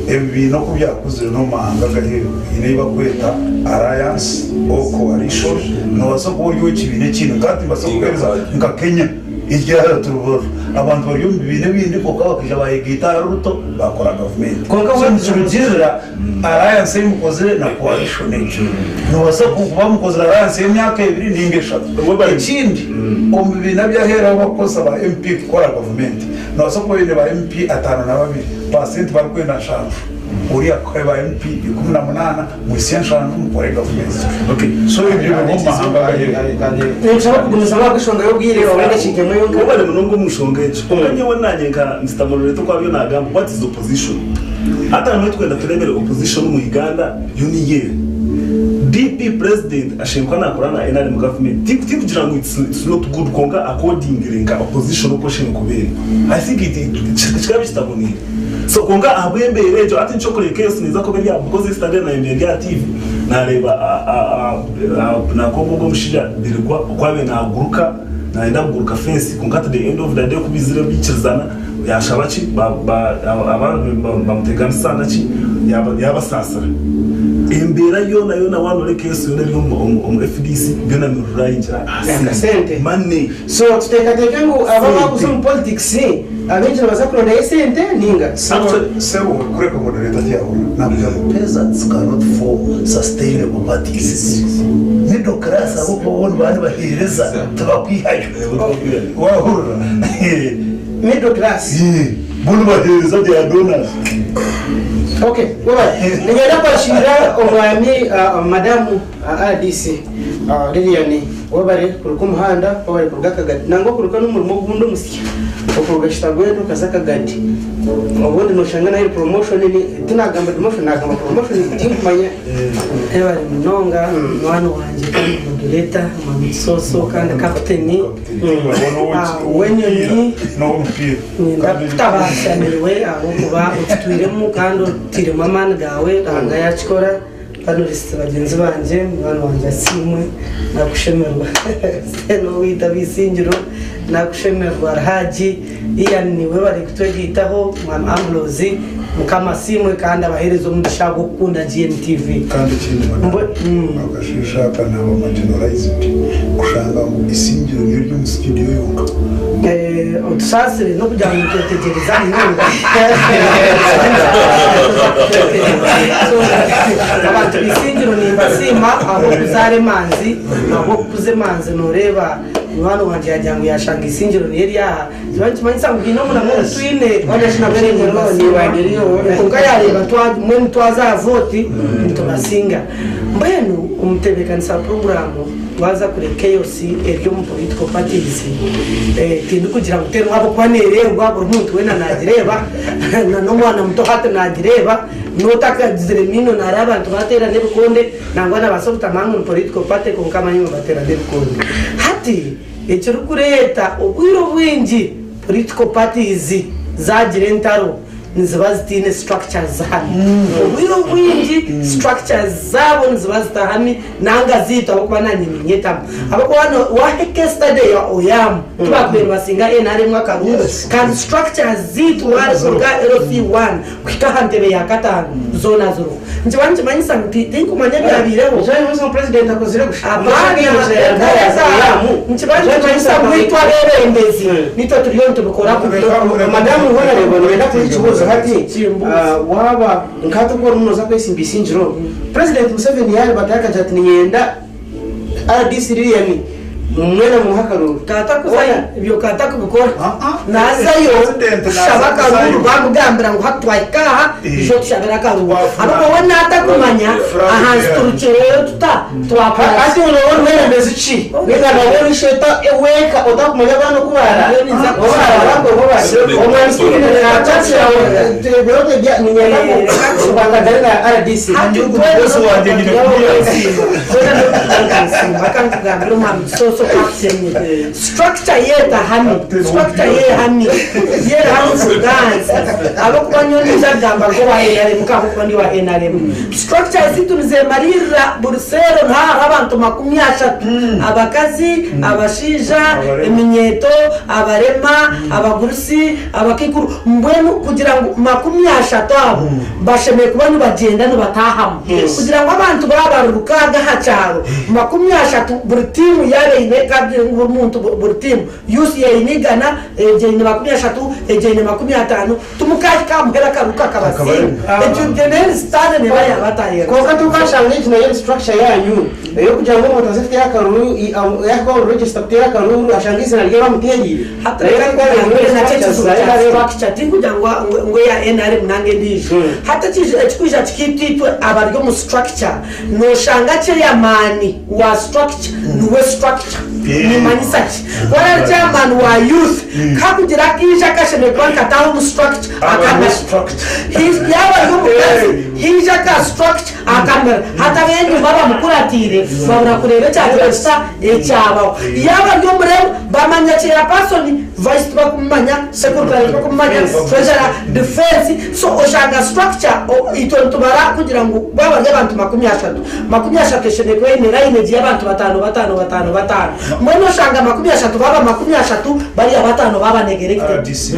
F: ebibiina oku byakuzire n'omu mahanga ag'aheeru haine ei barikweta alliance or coalition. Noobaasa kuba ori ow'ekibiina ekindi nka hati nimbaasa kukuheereza nka Kenya eryahara turi abantu bari omu bibiina ebindi kwonka bakaija bayegaita ahari Ruto bakora gavumenti. So nikirugiirira alliance ei mukozire na coalition egyo. Noobaasa kuba mukozire alliance y'emyaka 2 ninga 3. Ekindi, omu bibiina by'aheeru ahu barikukozesa ba MP kukora gavumenti, noobaasa kuba oine ba MP 52, pasenti barikwenda 70, oriya akuhe ba MP 18, muhitsye 70 mukore gavumenti. So ebyo biri omu mahanga ag'aheeru.
E: Ninkushaba kugumizamu ahabw'enshonga y'obwire obure edakiika emwe yonka.
K: Webale munonga omu nshonga egyo. Kwonka nyowe nanye nka Mister Moderator oku ariyo nagamba, what is opposition? Hati hanu twenda turebere opposition omu Uganda yo niyo eri. DP president ashemereire kuba nakora na NRM government. Tikugira ngu it's not good kwonka accordingly nka opposition oku eshemereire kuba eri. I think it kikaba kitaboniire. So kwonka ahabw'embeera egyo hati nikyo kureka ensi neeza kuba eri aha because yesterday nayemire ndi aha TV nareeba nakongo ogwo omushaija Birigwa oku abaire naguruka nayenda kuguruka fence kwonka at the end of the day ku bizire bikirizana yashaba ki bamuteganisa naki yabasaasira. Embeera yoona yoona waaba noreka ensi yoona eri omu FDC byona nibirayingira aha
E: sente.
K: Money.
E: So tuteekateeke ngu abo abakuza omu politics abaingi nibaza kurondayo esente ninga?
F: Sebo kureka moderator tiyahurira nakugira ngu peasants cannot form sustainable parties. Middle class ahabw'okuba bo nibaba nibaheereza tibakwihayo. Wahurira?
E: Middle class.
F: Bo nibaheereza they are donors.
E: Okay, webale. Niinyenda kwakiira omwami, madamu. RDC Lilian webare kuruka omuhanda, webare kuruga Kagadi nangwa okuruka n'omurimo ogundi omusya okuruga Kitagwenda okaza Kagadi obundi noshanga nayo eri promotion tinagamba demotion nagamba promotion tinkumanya.
J: Webare munonga munywani wangye kandi moderator Mwami Kisooso kandi captain w'enyonyi Niinyenda kukutabaasa naiwe ahabw'okuba okitwiremu kandi otairemu amaani gaawe, Ruhanga yaakikora. Panelists bagyenzi bangye, munywani wangye Asiimwe, nakushemererwa. N'owaitu ab'eisingiro, nakushemererwa. Alhaji Ian niiwe webare kutwegaitaho, Mwami Ambrose, Mukama asiimwe kandi abaheereze omugisha ahabw'okukunda GMTV.
F: Kandi ekindi madam, akasheeshe aka naaba marginalized kushanga ngu isingiro niyo riri omu studio yonka.
J: Otusaasire n'okugira ngu nitwetegyereza munonga. Abantu b'eisingiro nimbasiima ahabw'okuzaara emanzi, ahabw'okukuza emanzi nooreeba munywani wangye yaagira ngu yaashanga eisingiro niyo eri aha. Nikiba nikimanyisa ngu haine omuramwa ogu twine. Kwonka yaareeba mbwenu twaza aha vooti nitubasinga. Mbwenu omutebeekanisa wa puroguraamu waaza kureeba chaos eri omu political parties, tindikugira ngu teriho ahabw'okuba neereebwa buri muntu weena naagireeba n'omwana muto hati naagireeba, n'otakagizire maino naareeba abantu baateerana ebikonde nangwa naabaasa obutamanya ngu ni political party kwonka amanye ngu nibateerana ebikonde. Hati. Ekirikureeta obwire obwingi political parties zagira entaro niziba zitaine structures zihami. Obwire obwingi structures zaabo niziba zitahami nanga zaitu ahabw'okuba nanye ninyetamu. Ahabw'okuba waha case study ya Oyam tibakubaire nibasinga nrm akarungi kandi structures zaitu warikuruga LC one kuhika aha ntebe ya kataano zoona ziriho. Nikiba nikimanyisa ngu tinkumanya ebyabaireho. Nikiba nikimanyisa ngu itwe abeebembezi nitwe turiyo nitubikora kubi.
E: Madamu Honourable niinyenda kuha ekibuuzo hati waaba nka hati oku orimu nooza kwesimba eisingiro, President Museveni yaaribatayo akagira ati niinyenda RDC Lilian mwena mumuhe akaruru.
J: Tata kuzayo ebyo ka atakubikora nazayo kushaba akaruru bamugambira ngu hati twahika aha ija otushabire akaruru ahabw'okuba we natakumanya ahansi turukireyo tuta twakora ki.
E: Hati nooba ori mwebembezi ki ninga nooba ori ishweta wenka otakumanya abaana oku Omwami Steven niinyenda ngu na RDC.
J: Hati Reka nkugambire omwami Kisooso Captain, structure ye etahami, structure ye ehami, ye ehami kuruga ahansi ahabw'okuba nyowe ninza kugamba nk'owa nrm ahabw'okuba ndi owa nrm. Structure zaitu nizemariirira buri seero nihaba hariho abantu 30, abakazi, abashaija, eminyeeto, abarema, abagurusi, abakaikuru, mbwenu kugira ngu 30 abo Bashemereire kuba nibagyenda nibataahamu kugira ngu abantu baaba bari rukaaga aha kyaro, 30 buri tiimu yaaba eine kandi buri muntu buri tiimu youth eine igana, egyo eine 30, egyo eine 50, timukaahika aha muheru akaruuru kakabasinga. Ekyo egyo n'eri sitaane neeba yaabataahiirira.
E: Kwonka tokashanga egi nayo eri structure yanyu ey'okugira ngu omuntu aze kuteera akaruuru yahika omu register kuteera akaruuru ashanga eiziina rye bamuteeriire.
J: Hati reka nkugambire nakyo ekizibu kya structure tinkugira ngu eya nrm nanga endiijo. Hati ekikwija kikaitwa itwe abari omu structure noshanga chairman wa structure niwe structure. Nimanyisa ki? Ku arari chairman wa youth kakugira akaija akashemereire kuba nikataaha omu structure akamara. Yaaba ari omukazi haija aka structure akamira. Hati ab'enyima abamukuratiire babura kureeba ekyagira kita ekyabaho. Yaaba ari omurema Bamanya chairperson, vice tibakumumanya, secretary tibakumumanya, treasurer, defence, so oshanga structure itwe nitubara kugira ngu baaba bari abantu 30, 30 eshemereire kuba eine lineage y'abantu bataano bataano bataano bataano. Mbwenu oshanga 30 baaba 30 bariya bataano baaba neglected.
F: RDC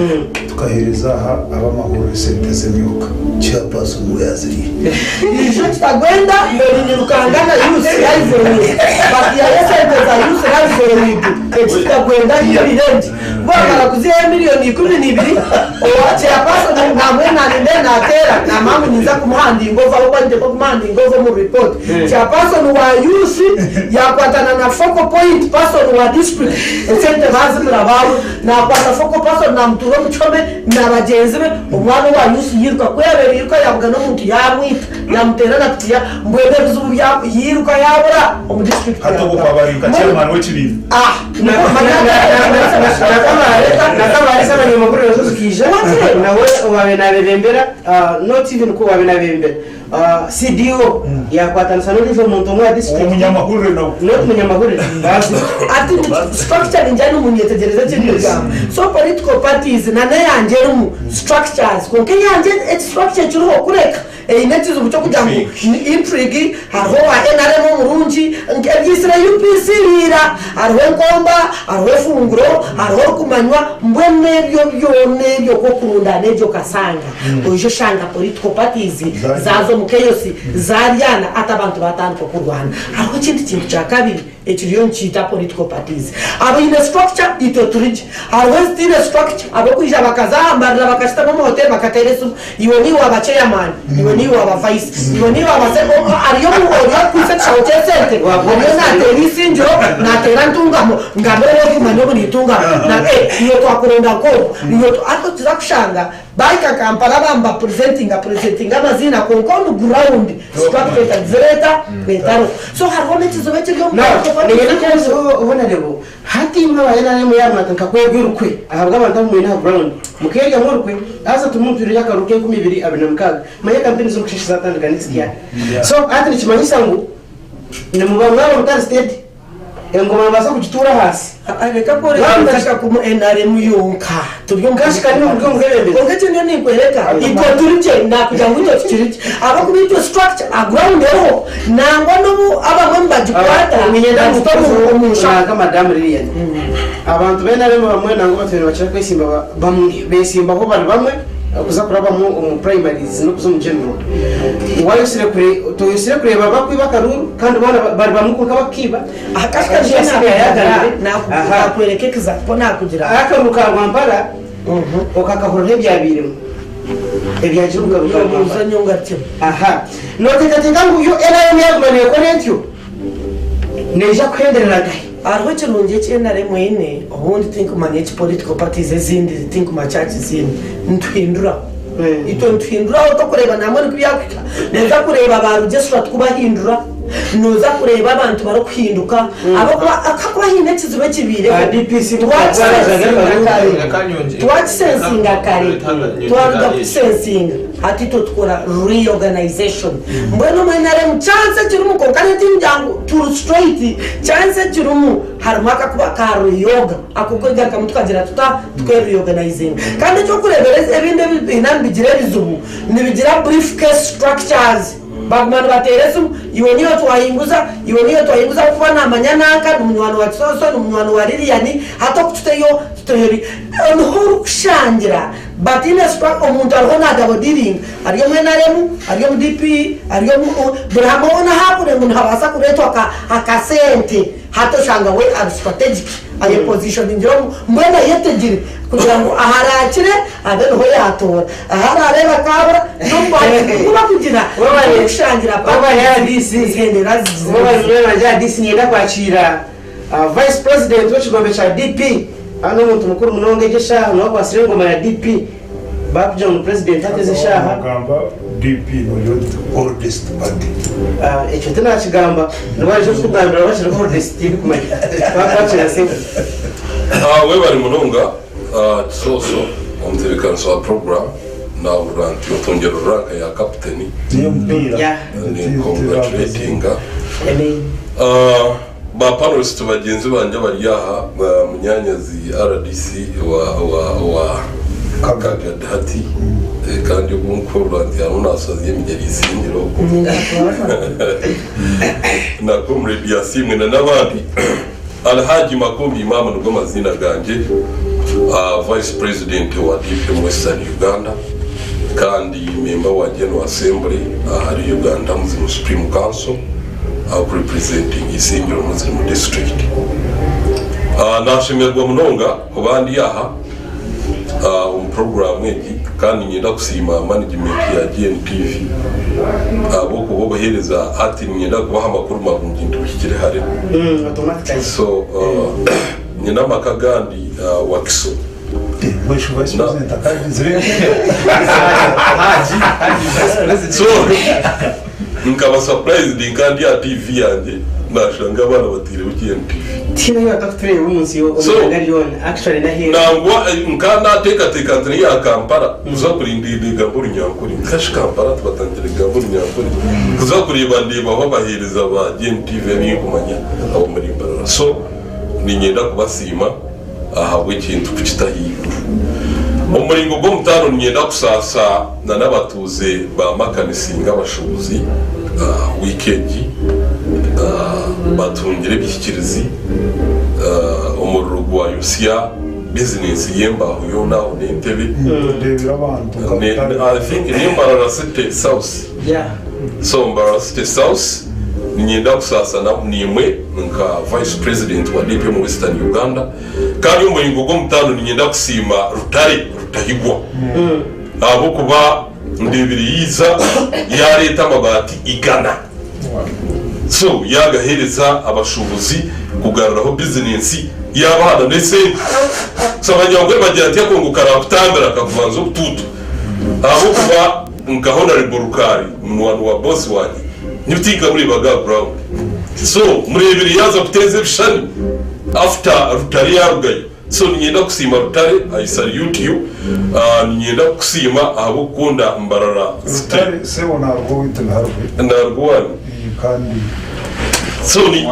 F: tukaheereza aha ab'amahurire esente z'emyooka, chairperson we yaziriire.
J: Ijo kitagwenda mbwenu nyirukanga na youth livelihood bakihayo esente za youth livelihood eki kitagwenda nyibire ngi bamara kuzihayo miriyoni 12 owa chairperson namwe nanye nateera namanya ngu ninza kumuhandinga over ahabw'okuba niteekwa kumuhandinga over omu report chairperson wa youth yakwatana na focal point person wa district esente bazimura baabura nakwata focal person namutuura omu kihome na bagyenzi be omwana owa youth yiruka ku yabaire yiruka yabugana omuntu yamwita Yamuteera na piki ya mbwenu ebizibu bya yiruka Aryabura omu district
F: Hati
J: ya
F: ogwo kwaba ari nka chairman w'ekibiina.
J: Ah,
E: Nakabaare abanyamahurire nazo zikaija nawe owaabaire nabebembera not even ku owaabaire nabebembera CDO yakwatanisa n'ondiijo muntu omwe aha district
F: Omunyamahurire nawe.
E: Not munyamahurire bazi.
J: Ati structure ningira nimunyetegereza eki ndikugamba. So political parties na n'eyangye erimu structures kwonka eyangye structure ekiriho kureka Eine ekizibu ky'okugira ngu ni intrigue, hariho owa nrm omurungi, ebyitsire UPC ira, hariho enkomba, hariho efunguro, hariho orikumanywa, mbwenu ebyo byona ebyo ku okurundaana egyo okasanga oija oshanga political parties zaaza omu chaos zaaryana hati abantu baatandika okurwana. Hariho ekindi kintu kyakabiri. Ekiriyo nikiita political parties. Abaine structure itwe turi gye. Hariho ezitaine structure ab'okwija bakaza aha mbarira bakashutama omu hotel bakateera esimu iwe niiwe waba chairman, iwe niiwe waba vice, iwe niiwe waba se ariyo ori okukwitsa ekishaho ky'esente ariyo nateera Isingiro nateera Ntungamo ngambire ou orikumanya obu ni Ntungamo na eh iwe twakuronda nk'ogu iwe hati okiza kushanga Bahika Kampala baba nibapurezentinga purezentinga amaziina kwonka on ground structure etagizire eta etariho. So hariho n'ekizibu ekiri omu
E: Now,
J: political
E: niinyenda
J: parties
E: kubuuza Honarebo, hati imwe aba NRM yaaba mwata nka kwerya orukwe ahabw'abantu abu mwine aha ground, mukeeryamu orukwe, haza turimu nitwirya akaruru k'enkumi ibiri abiri na mukaaga, manya kampeni z'omukusheesha zaatandika next year. So hati nikimanyisa ngu nimuba mwaba mutari steady. Engoma nibaasa kugituura ahansi.
J: Reka kworeka ku NRM yonka turi omu
E: Kashi kari omu bwebembezi.
J: Kwonka ekyo ndiyo ninkwereka itwe turi gye nakugira ngu itwe tukiri gye ahabw'okuba itwe structure aha ground eriho nangwa n'obu abamwe nibagikwata bagita omu nshaho.
E: Nanka Madamu Lilian, abantu ba NRM bamwe nangwa batwire nibakira kwesimba bamwe besimbaho bari bamwe kuza kurabamu omu primaries n'okuza omu general. Wayosire kure toyosire kureeba bakwiba akaruru kandi boona bari bamwe kwonka bakukiiba.
J: Aha kashi
E: Kashi
J: kari
E: yagambire.
J: Nakwereka example nakugira.
E: Akaruru ka Rwampara okakahurira ebyabairemu ebyagira omu karuru ka Rwampara. Aha noteekateeka ngu yo NRM yaguma nekora etyo neija kuhenderera nkahi?
J: Hariho ekirungi eki NRM eine obundi tinkumanya eki political parties ezindi tinkumanya kyaba kiziine nituhinduraho itwe nituhinduraho tokureeba nambwenu kubyakuhika noza kureeba ba Rugyesura tukubahindura Noza kureeba abantu barikuhinduka ahabw'okuba kakuba haine ekizibu ekibaireho twakisensinga kare twaruga kukisensinga hati itwe tukora reorganization mbwenu omu nrm chance ekirimu kwonka tingira ngu turi straight chance ekirimu harimu akakuba ka reorg ak'okwegarukamu tukagira tuta tuke reorganizinga kandi ekyokureebera ebindi ebibiina nibigira ebizibu nibigira brief case structures. Baguma nibateera esimu, iwe niiwe twahinguza, iwe niiwe twahinguza ahabw'okuba naamanya nanka, ni munywani wa Kisooso, ni munywani wa Lilian, hati oku tuteyo, tuteyo ri. Niho orikushangira bataine sitwa, omuntu ariho na double dealing, ari omu nrm, ari omu DP, ari omu, buri hamwe hoona ahaakure ngu nihabaasa kureetwa akasente. Hati oshanga we ari strategic aye positioningire omu mbwenu ayetegire kugira ngu aharaakire abe niho yatoora ahu araareebe akaabura nobu bakugira kushangira parties zihendera
E: zigize RDC niyenda kwakiira Vice President w'ekigombe kya DP hanu omuntu mukuru munonga egi eshaaha niwe akwatsire engoma ya DP Baakugira ngu Purezidenti hati ezi eshaaha.
F: Wagamba DP nogira oti oldest party.
E: Ekyo tinakigamba, nibo baija kukugambira oba kiri oldest tindikumanya. Twakwakira sebo.
G: Webare munonga Kisooso omutebekanisa wa program nahurira nti otungire rank ya captain ni congratulatinga Ba panelist bagyenzi bangye abari aha, munyanyazi rdc owa Kagadi hati kandi ogu nkuhurira nti hariho nasaza emigyera Isingiro okwo na Comrade Asiimwe na n'abandi. Alhaji Makumbi Imam nigo maziina gangye, Vice President wa DP Western Uganda kandi member wa General Assembly ahari Uganda Muslim Supreme Council. Arikurepresentinga Isingiro Muslim District. Nashemererwa munonga kuba ndi aha omu puroguraamu egi kandi niinyenda kusiima management ya GNTV ahabw'okuba obuheereza hati niinyenda kubaha amakuru marungi nti buhikire hare. So nyine amaka agandi Wakiso. So. Nkaba surprised nka ndi aha TV yangye nashanga abaana bataireho GMTV.
E: Tihaine ahu batakutureeba omu nsi omu
G: So,
E: ihanga ryona actually n'aheeru.
G: Nangwa nka nateekateeka nti n'eya Kampala kuza kurinda negamba orunyankore. Nkashi Kampala tibatandikire kugamba orunyankore? Kuza kureeba ndeebaho abaheereza ba GMTV abinkumanya ab'omuri Mbarara. So niinyenda kubasiima ahabw'ekintu kukita ahaiguru. Omu muringo gw'omutaano niinyenda kusaasa na n'abatuuze ba Makanisinga abashuubuzi wiiki egi batungire ebihikirizi omuriro gwayotsya bizinensi y'embaaho yoona aho n'entebe. I think ni Mbarara City South. So Mbarara City South niinyenda kusaasa naimwe nka Vice President wa DP omu Western Uganda kandi omu muringo gw'omutaano niinyenda kusiima Rutare Rutahigwa. Ahabw'okuba ndeebire yaija yaareeta amabaati igana. So yaagaheereza abashuubuzi kugaruraho bizinensi yaabaha na n'esente. So abanyankore bagira nti akongo karaakutambira kakubanza obutuutu. Ahabw'okuba nka Honourable Rukaari munywani wa boss wangye nyowe tinkamureebaga aha ground. So mureebire yaaza kuteeza ebishushani after Rutare yaarugayo. So niinyenda kusiima Rutare, I salute you. Niinyenda kukusiima ahabw'okukunda Mbarara City.
F: Rutare sebo naruga owaitu niharwe.
G: Naruga owanyu.
F: Kandi.
G: So ni.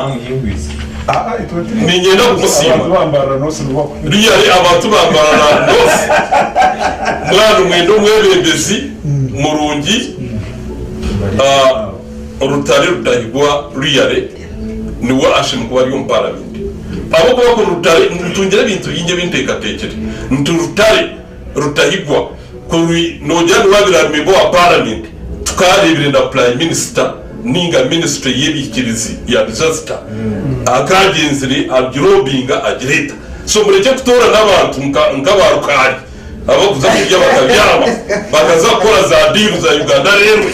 G: Niinyenda kukusiima.
F: Abantu ba Mbarara North nibo bakuhiga.
G: Really abantu ba Mbarara North mwaba nimwenda omwebembezi murungi, Rutare Rudahigwa really niwe ashemereire kuba ari omu paramenti. Ahabw'okuba ku Rutare, ntungire ebintu bingi ebi nteekateekire nti Rutare Rutahigwa ku noogira niwe abaire ari memba wa paramenti, tukaareebire na Prime Minister nainga minisitule y'ebihikirizi ya disaster akaagyenzire agirobinga agireeta. So murekye kutoorana abantu nk'aba Rukaari abarikuza kurya bakabyama bakaza kukora za diiru za Uganda Railway.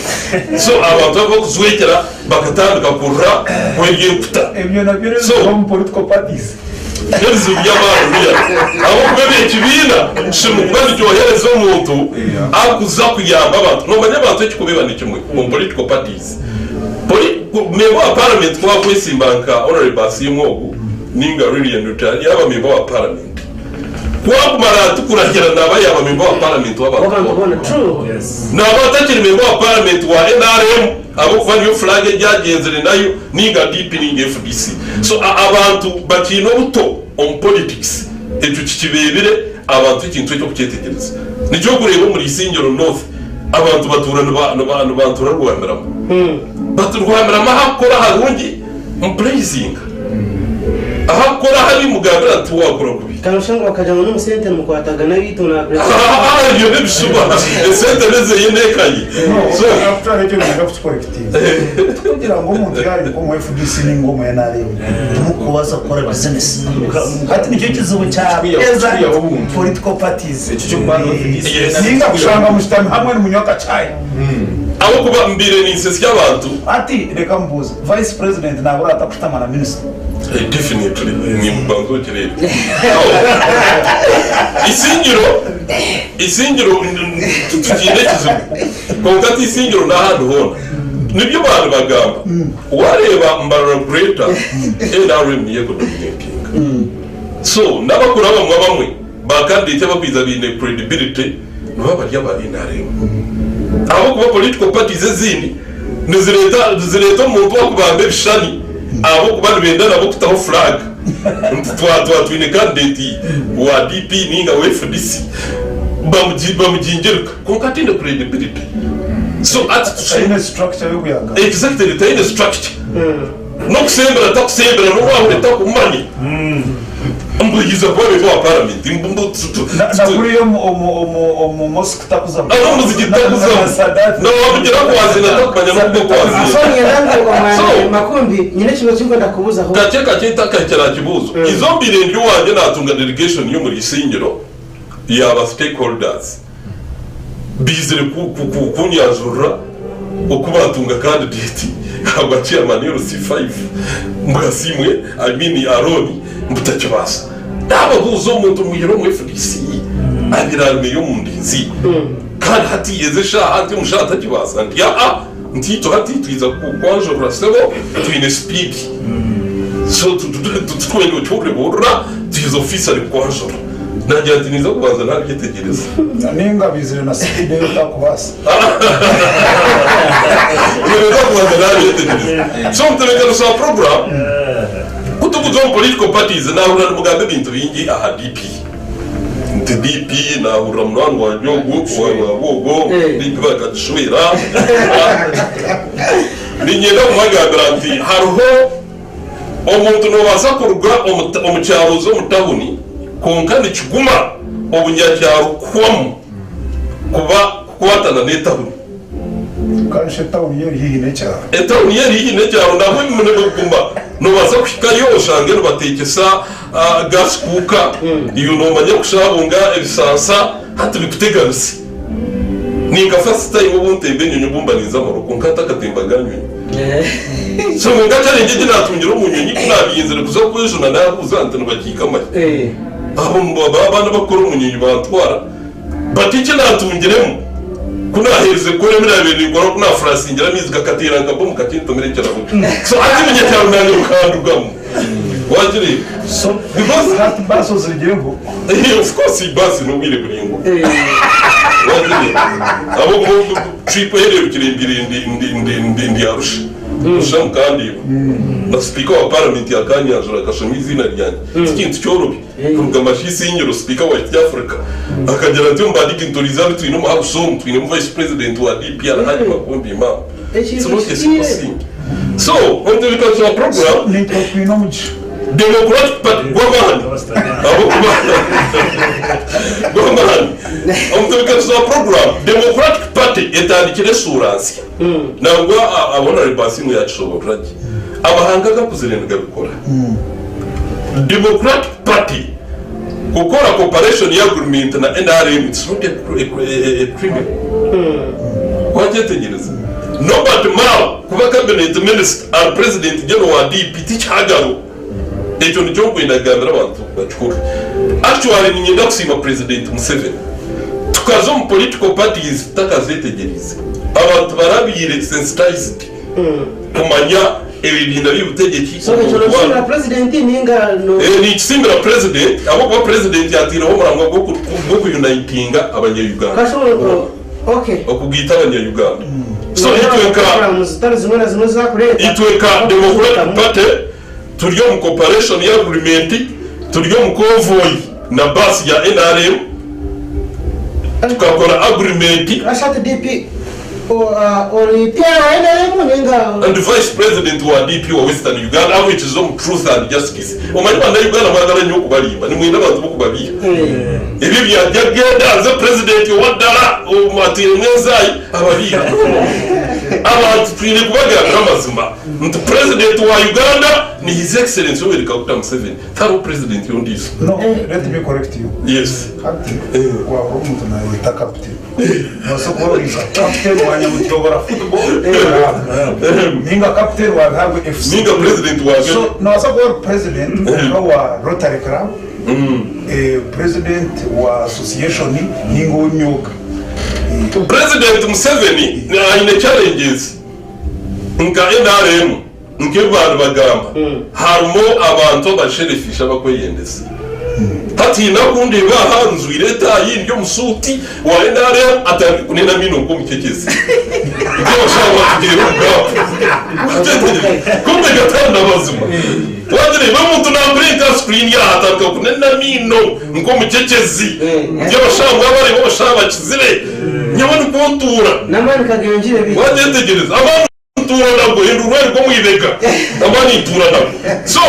G: So abantu abarikujwekyera bakatandika kurira kwerya enkuta.
F: Ebyo nabyo
G: So
F: n'ebizibu omu political parties.
G: N'ebizibu by'amaani really. Ahabw'okuba ebi ekibiina kishemereire kuba nikyohereza omuntu arikuza kuyamba abantu. Nomanya abantu ekikubeeba ni kimwe omu political parties. Memba wa parliament ku akwesimba nka Honourable Asiimwe ogu ninga Lilian Rutari yaaba memba wa parliament. Ku akumara ati kurahira naaba yaaba memba wa paramenti w'abantu boona. Naaba atakiri memba wa paramenti wa nrm ahabw'okuba niyo flag egi agyenzire nayo ninga DP ninga fdc. So abantu bakiine obuto omu politics ekyo kikibeebire abantu ekintu ekyo kukyetegyereza. Nikyo orikureeba omuri Isingiro North abantu batuura nibantura rwamirama. But rwamirama ahakukora harungi mupuraizinga. Ahakukora habi mugambira nti tiwakora kubi.
E: Kandi oshanga bakagira ngu n'omusente nimukwatagana beitu na
G: Haa ebyo n'ebishuba esente n'ezeye n'eka ye.
F: No, actually ekyo niinyenda kukikorekitinga. Tikugira ngu omuntu yaaba ari nk'omu FDC ninga omu NRM
M: timukubaasa kukora bizinesi. Hati nikyo kizibu kya eza political parties.
F: Ninga kushanga mushutami hamwe nimunywa akachai.
G: Ahabw'okuba mbaire ninsesya abantu.
F: Hati reka mbuuze, Vice President nabura ata kushutama na Minister?
G: Definitely nimbanza okireebe. So Isingiro Isingiro tukiine ekizibu kwonka ti Isingiro n'ahandi hoona nibyo abantu bagamba wareeba Mbarara Greater NRM niyo ekudominatinga so n'abakuru abamwe abamwe ba candidate abakwija baine credibility nibaba bari aba nrm ahabw'okuba political parties ezindi nizireeta nizireeta omuntu owakubamba ebishushani ahabw'okuba nibenda nabo kutaho flag nti twa twa twine candidate wa DP ninga wa FDC bamugi bamugingirika kwonka ataine credibility so ati
F: Taine structure y'okuyaga.
G: Exactly taine structure n'okusembera takusembera n'owaahura takumanya. Mbu yiza kuba memba wa paramenti mbu mbu tu tu
F: Na na kuriya omu omu omu omu mosque takuzamu.
G: Na n'omu muzigiti takuzamu.
F: Na Sadat.
G: Na wamugira kwazina takumanya n'oku okwazina.
E: So niinyenda ngu omwanya
G: So
E: Makumbi nyine ekibuuzo eki ndikwenda kukubuuzaho.
G: Kakye kakye ntakahikire aha kibuuzo. Izo mbaire ndi owangye naatunga delegation y'omuri Isingiro yaaba stakeholders. Baizire kunyanjurira oku baatunga candidate ahabwa chairman LC5 mbu Asiimwe, I mean Arooni mbu takibaasa. Naababuuza omuntu omwihire omu FDC abaire ari meeya omu Ndinzi kandi hati ezi eshaaha nti omushaija takibaasa? Nti aa. Nti itwe hati twiza kukwanjurira sebo, twine speed. So titurikwenda okihurire buhurira, twiza officially kukwanjura. Nagira nti ninza kubanza nabyetegyereza.
F: Ninga baizire na speed ei otakubaasa.
G: Ninza kubanza nabyetegyereza. So omutebeekanisa wa program, ku turikuza omu political parties, nahurira nimugamba ebintu bingi aha DP. Nti DP nahurira munywani wangye ogu owa Rwabwogo DP bakagishwera. Niinyenda kubagambira nti hariho omuntu noobaasa kuruga omu kyaro oze omu tawuni kwonka nikiguma obunyakyaro kuhwamu kuba kukwatana n'etawuni.
F: Kandi shi etawuni yo eri haihi n'ekyaro?
G: Etawuni yo eri haihi n'ekyaro nabwo ebimwe nibiguma. Noobaasa kuhikayo oshange nibateekyesa gas cooker, iwe noomanya kushabunga ebisansa hati bikuteganise. Ninka first time obu ntemba enyonyi obu mba ninza Morocco nka ntakatembaga nyonyi. So nka challenge egi natungire omu nyonyi ku nabiyenzire kuza kwejuna nabuuza nti nibagiika mahe. Abo abaana abakukora omu nyonyi bantwara but eki natungiremu ku naherize kukora ebi nabaire ninkora ku nafurasingire amaizi gakateera nka bomu kakintomera ekirahure. So hati omunyakyaro nanye bukandugamu. Wagireeba?
F: So
G: Because
F: hati baasi ozirugireho?
G: Of course baasi n'obwire buraingwa. Wagireeba? Ahabw'okuba trip ehereerukire mbaire ndi ndi ndi ndi ndi Arusha. Arusha mukandeeba. Na sipiika wa paramenti akanyanjura akashoma eiziina ryangye. Ti kintu kyorobi kuruga Mashiisi Inyoro sipiika wa East Africa akagira ati omu ba dignitaries abu twine omu house omu twinemu vice president wa DP Alhaji Makumbi Imam. It's not a simple thing. So, omutebeekanisa wa program
F: Naitwe twine omugisha.
G: Democratic Party gw'amaani ahabw'okuba gw'amaani. Omutebeekanisa wa program Democratic Party etandikire eshuura nsya. Nangwa Honourable Asiimwe yaakishoboorora gye. Amahanga agakuzire nigabikora. Democratic Party kukora cooperation agreement na nrm it's not a criminal. Wagyetegyereza? Norbert Mao kuba cabinet minister ari president general wa DP tikihagaro. Ekyo nikyo nkwenda kugambira abantu bakihurire. Actually niinyenda kusiima president Museveni. Tukaza omu political parties tutakazetegyereize. Abantu barabaire sensitized kumanya ebibiina by'obutegyeki
E: So ekyo
G: omuntu
E: nokisiimira
G: waaba.
E: president ninga no.
G: Eh, ninkisiimira president ahabw'okuba president ataireho omuramwa gw'oku-unitinga abanya-Uganda
E: Kashobola
G: boona.
E: Okay.
G: Okugaita abanya-Uganda. So itwe nka
E: Programu zitari zimwe na zimwe ezibakureeta.
G: Itwe nka Democratic Party turi omu cooperation agreement, turi omu convoy na bus ya nrm, tukakora agreement.
E: Kasha ati DP ori PR wa nrm ninga.
G: Ndi vice president wa DP wa Western Uganda ahwekize omu Truth and Justice. Omanye bana Uganda mwagala nyo okubalimba, nimwenda abantu bokubabiiha. Ebyo bya genda nze president owaddala ateiremu enzaayi ababiiha. Abantu twine kubagambira amazima nti president wa Uganda ni his excellency Yoweri Kaguta Museveni tihariho president ondiijo.
F: No, let me correct you.
G: Yes.
F: Hati wahurira omuntu nayeyeta captain. Nobaasa kuba ori nka captain wa Nyamutobora football club ninga captain wa Biharwe FC.
G: Ninga president wa
F: So nobaasa kuba ori president kwonka wa Rotary club, president wa association ninga ow'emyoga.
G: President Museveni aine challenges nka nrm nk'ebi baanibagamba harimu abantu abasherefish abakweyendeza. Hati haine akundeeba aha njwaire etaayi ndi omu suuti wa nrm atandike kunena amaino nk'omukyekezi. Nikyo abashaho batuteera omu gaapu. Wakyetegyereza? Kumbe gatari n'amazima. Wagireeba omuntu nakureeta aha screen aha atandika kunena amaino nk'omukyekezi. Nikyo abashaho mwabareeba abashaho abakizire nyowe nikwo ntuura.
E: N'amaani kagengire beitu.
G: Wakyetegyereza? Amaani Ntuura nabwo, hindura orwari rw'omu ibega, amaani ntuura nabwo. So.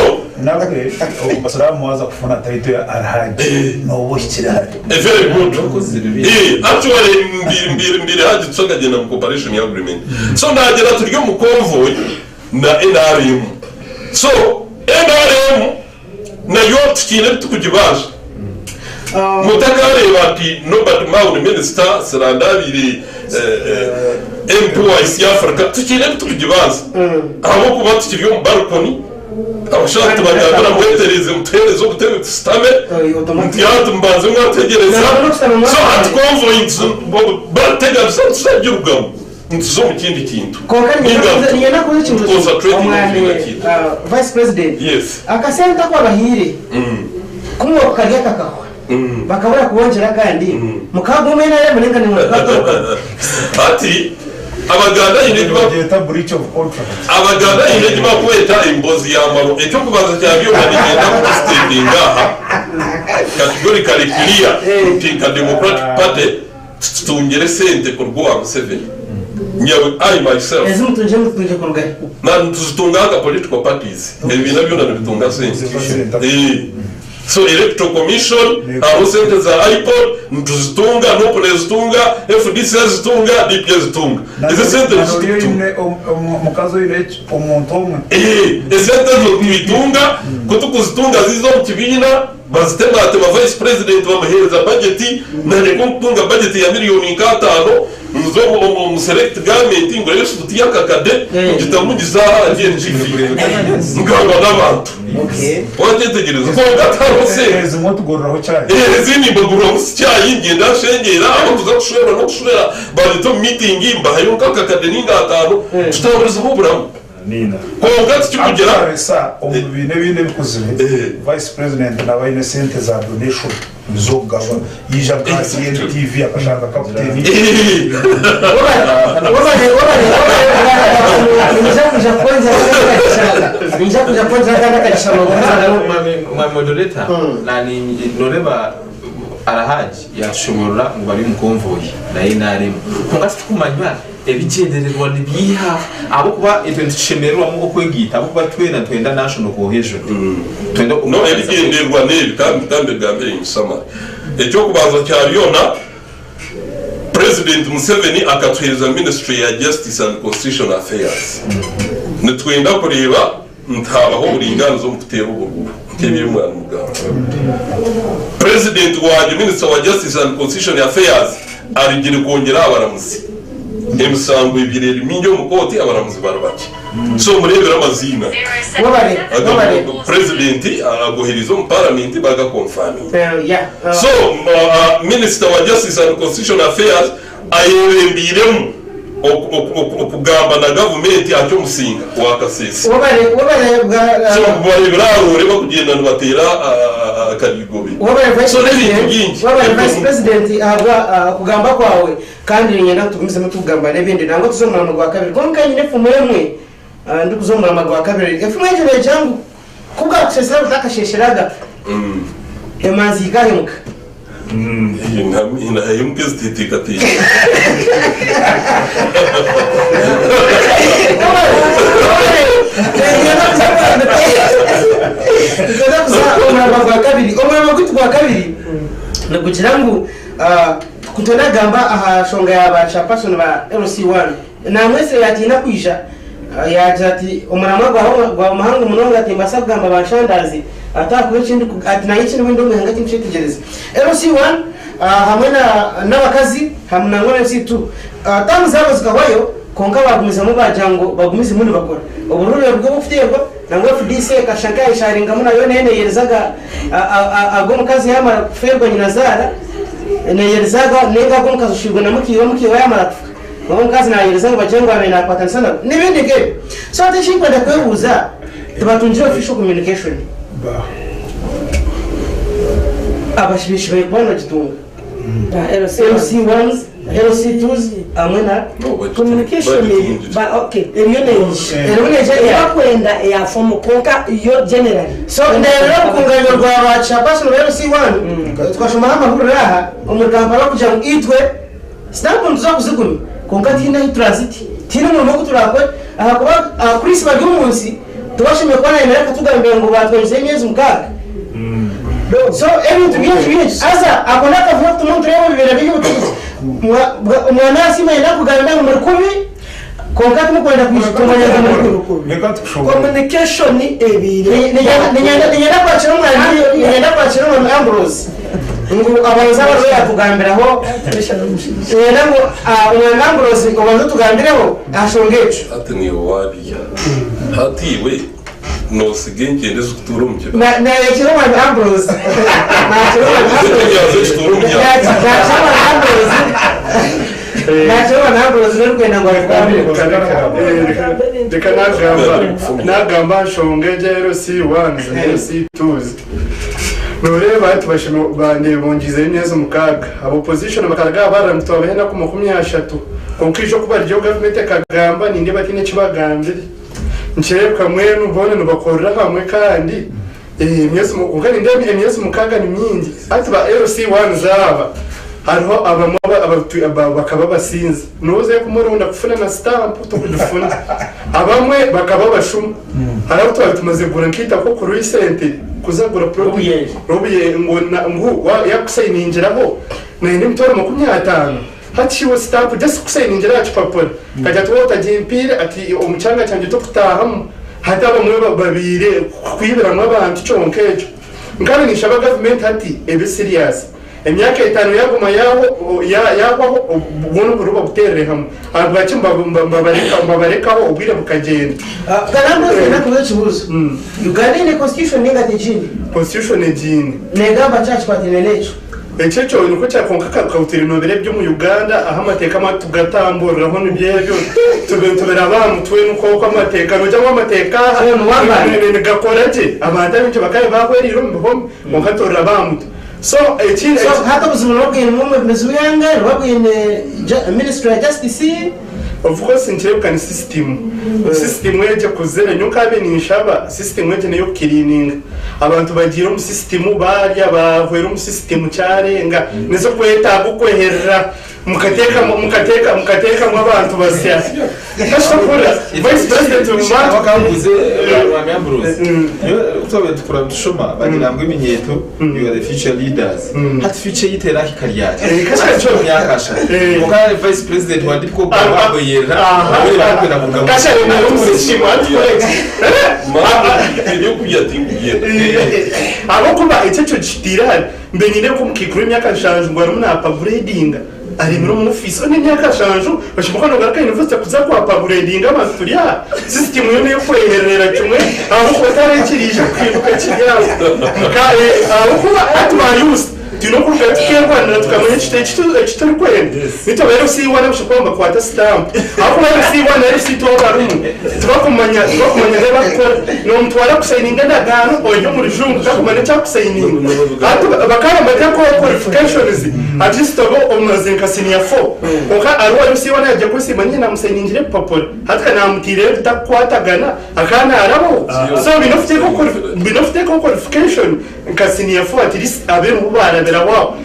F: Nabwe omusiraamu waaza kufuna title ya Alhaji nooba ohikire hare.
G: Very good. Eh, actually mbi mbiire Haji tusakagyenda mu cooperation agreement. So naagira turi omu convoy na nrm. So nrm nayo tikiine ebi turikugibanja. Mutakareeba nti Norbert Mao ni minisita, Siranda abaire MP wa East Africa, tikiine ebi turikugibanza ahabw'okuba tukiri omu balcony, abashaija tubagambira mwetereeze mutuheereze obutebe tushutame, nti hati mubanze mwategyereza, so hati convoy bateganisa nituza kugirugamu. Nituza omu kindi kintu.
E: Kwonka
G: Ninga
E: niinyenda kubuuza ekibuuzo kimwe.
G: concentrating omu
E: Omwami
G: kibiina kyaitu.
E: Vice President,
G: Yes.
E: akasente aku babahaire kumwe kukarya kakahwa bakabura kubongyera akandi, mukaguma omu NRM nainga nimwe mukatoroka?
G: Hati Abaganda haine eki
F: Bagyeta breach of contract.
G: Abaganda haine eki bakweta embozi ya maro. Eky'okubanza kya byona niinyenda kukisitetinga aha categorically clear nti nka Democratic Party titutungire sente kuruga owa Museveni. Nyowe I myself.
E: Ezi mutungire muzitungire kuruga hi?
G: Na nituzitunga nka political parties. Ebibiina byona nibitunga sente. So electoral commission hariho sente za IPOD nituzitunga, Nup nezitunga, FDC ezitunga, DP ezitunga. Ezo sente
F: Na nori oine omukazi oine omuntu omwe.
G: Esente ezo nituitunga, ku tukuzitunga ziiza omu kibiina bazitematema vice president bamuheereza budget, nanye ku nkutunga budget ya million nk'ataano nza omu select garment ngureyo esuuti y'akakade ngitamu ngiza aha NGV ngamba n'abantu. Wakyetegyereza? Kwonka tihariho sente.
F: Ezimwe otuguriraho chai.
G: Ezindi mbaguriraho chai ngyenda nshengyera abu tuza kushwera n'okushwera banyeta omu miitingi mbahayo nk'akakade nainga ataano tutamburizaho oburamu. Kwonka tikikugira.
F: Actually sir, omu bibiina ebindi ebikuzire, vice president naaba aine sente za donation ez'okugaba. Yaija nka aha CNTV akashanga kaputeni.
I: Mwami moderator, noreeba Alhaji yatushoborora ngu bari omu convoy na NRM kwonka titukumanywa ebigyendererwa nibiiha ahabw'okuba itwe nitukishemererwamu okwegaita ahabw'okuba twena nitwenda national cohesion. Twenda
G: No, ebigyendererwa n'ebi kandi ka mbigambire in summary. Eky'okubanza kya byona, President Museveni akatuheereza ministry ya Justice and Constitutional Affairs. Nitwenda kureeba nti haabaho oburingaaniza omu kuteera oburuuru nk'ebi mwaba nimugamba. President wangye, Minister wa Justice and Constitution Affairs arigire kwongyera aha baramuzi. Emisango ebaire eri mingi omu kooti abaramuzi bari bakye. So mureebere amaziina aga President agohereize omu Paramenti bagakonfaminga. So Minister wa Justice and Constitution Affairs ayebembeiremu okugamba na gavumenti aha ky'omusinga wa Kasese. So bareebire aha roore bakugyenda nibateera akarigobe. So n'ebintu bingi.
E: Webare Vice President ahabwa kugamba kwawe kandi niinyenda ngu tugumizemu tukugamba n'ebindi nangwa tuze omu murama gwa kabiri. Kwonka nyine efumu emwe ndikuza omu murama gwa kabiri. Efumu egyo neegira ngu ku bwakusheshera butakashesheraga, emanzi ekahemuka.
G: Nahemuka eziteteekateekire.
E: Nitwenda kuza omurama gwa kabiri. Omurama gwaitu gwa kabiri nigugira ngu nitwenda kugamba aha nshonga ya ba chairperson ba LC1. Namwesire yatiina kwija yaagira ati omuramwa gwaba muhango munonga timbaasa kugamba banshandaaze ati ahakuba ekindi ati naanye ekindi ndi omu ihanga tindikukyetegyereza. LC1 hamwe n'abakazi hamwe nangwa na LC2 taamu zaabo zikahwayo kwonka baagumizamu baagira ngu bagumizemu nibakora. Obururiro buri obw'okuteerwa nangwa FDC ekashusha nk'eyayesharingamu nayo neyo neyereza ag'omukazi yaamara kufeerwa nyinazaara neyereza nainga ag'omukazi oshweirwe na mukiiwe mukiiwe yaamara kufa. Kwonka omukazi naayereza ngu bagire ngu abaire naakwatanisa nabo n'ebindi nk'ebyo. So hati eki ndikwenda kwebuuza, tibatungire official communication? Abashibishi bari kuba nibagitunga? LC ones, LC twos hamwe na.
J: Communication ba okay.
E: Eriyo neija. Eriyo neija eya.
J: Tibakwenda eya formal kwonka yo generally.
E: So ndeebire orukunganiro rwa ba chairperson ba LC one, tukashomaho amahurire aha omuri Kampala kugira ngu itwe Sitampu nituza kuzigumya, kwonka tihaine ahu turaazite. Tihaine omurimo ogu turaakore ahakuba Chris bari omu nsi tibashemereire kuba nayemera akatugambira ngu baatwongyeza emyezi mukaaga. So ebintu bingi bingi. Haza ako n'akavuyo kutuma nitureeba ebibiina by'eby'obutegyeki. Omwana asiima ayenda kugamba ngu muri kubi kwonka timukwenda kumanya ngu muri kubi.
J: Communication ebaire.
E: Niinyenda kwakira omwami niinyenda kwakira omwami Ambrose. Ngu abanze abe ariwe yaatugambiraho, niinyenda ngu omwami Ambrose obanze otugambireho aha nshonga egyo.
G: Hati niiwe waabiiha. Hati iwe nootsiga enkyende ezirikutuura omu kibira.
E: Naakira omwami Ambrose. Naakira omwami Ambrose.
G: Ez'ekituura omu nyanja.
E: Naakira omwami Ambrose. Nakireba Ambrose n'orikwenda ngu akugambire.
H: Reka nagamba nagamba aha nshonga egyo ya LC ones na LC twos. Noreeba hati bongyizeyo emyezi mukaaga. Aba opposition bakaraga aha barara ngu twabaha enaku 30 kwonka ijo ku barigyeho gavumenti ekagamba nindeeba hataine eki bagambire. Nikireebeka mbwenu boona nibakorera hamwe kandi emyezi kwonka nindeeba emyezi mukaaga ni mingi. Hati ba LC ones aba hariho abamwe bakaba abasinzi noza kumuronda kufuna na sitampu tokugifuna. Abamwe bakaba abashuma. Hariho abu twaba tumaze kugura nk'eitaka oku recent kuza kugura plot Rubuyenge ngu yakusainingiraho nayenda emitwaro 50. Hati shi iwe sitampu just kusayiningira aha kipapura akagira ati waaba otagimpiire ati omu kyanga kyangye tokutaahamu. Hati abamwe babaire kwibiramu abantu kyonka ekyo. Nkaba ninshaba gavumenti hati ebe serious. Emyaka etaano yaguma yahwaho bwona obururu babuteerere hamwe. Ahabwaki mbabarekaho obwire bukagyenda?
E: Bwana Ambrose nenda kubuuza ekibuuzo. Uganda eine constitution ninga tegiine?
H: Constitution egiine.
E: Negamba ki aha kikwatiraine n'ekyo?
H: Ekyo kyo nikwo kya kwonka kakawutire nobire ebyo omu Uganda ahu amateeka amwe tugatamburiraho nibyo ebyo tube tubiraba aha mutwe nikwo oku amateeka nogira ngu amateeka aha nigakora gye abantu abaingi bakabe bahwereire omu bihome kwonka turiraba aha mutwe so ekindi
E: So hati obuzibu nibabwine omwebembezi w'eihanga nibabwine ministry ya justice?
H: Of course nikireebeka ni system. System egyo ekuzire. Nyowe nkabaire ninshaba system egyo n'ey'okukiriininga. Abantu bagiire omu system baarya baahwera omu system kyarenga. N'ez'okwetaaga okweherera mukateekamu mukateeka mukateekamu abantu basya. Kasita okuhurira Vice President
L: Omumwanya Wakambuuze Mwami Ambrose, nyowe obu twabaire nitukura nitushoma bagira ngu eminyeeto you are the future leaders. Hati future yaitu erahika ryari? Hati turi omu myaka ashatu. Kwonka hariho vice president wa DP kugamba wagoyerera nawe barikwenda kuruga mu
H: Ahabw'okuba ekyo ekyo kitiire hare. Mbe nyine nk'omukaikuru w'emyaka nshanju ngu arimu naapagureedinga aremire omu ofiisi. Onu emyaka nshanju oshemereire kuba noogaruka yunivasite kuza kuapagureedinga abantu turi aha. Sisitimu yoona ey'okwehererera kimwe ahabw'okuba tihariho ekiriija kuhinduka kiri aho. Ahabw'okuba hati ba youth twine okurugayo tukeerwanira tukamanya eki turikwenda. Beitu aba LC one abashaija kuba nibakwata sitampu ahabw'okuba LC one na LC two abarimu tibakumanya tibakumanya ebi barikukora. Noomutwara kusayininga endagaano ori omu rujungu takumanya eki arikusayininga. Hati bakaba nibateekaho qualifications at least obe omaze nka senior four kwonka hariho owa LC one yaagira kwesiima niinye naamusayiningire ebipapura hati ka naamutaireyo ebitakukwatagana akaba naarabaho. So baine okuteekaho qualification Nka senior four at least abe niho barabiraho aho.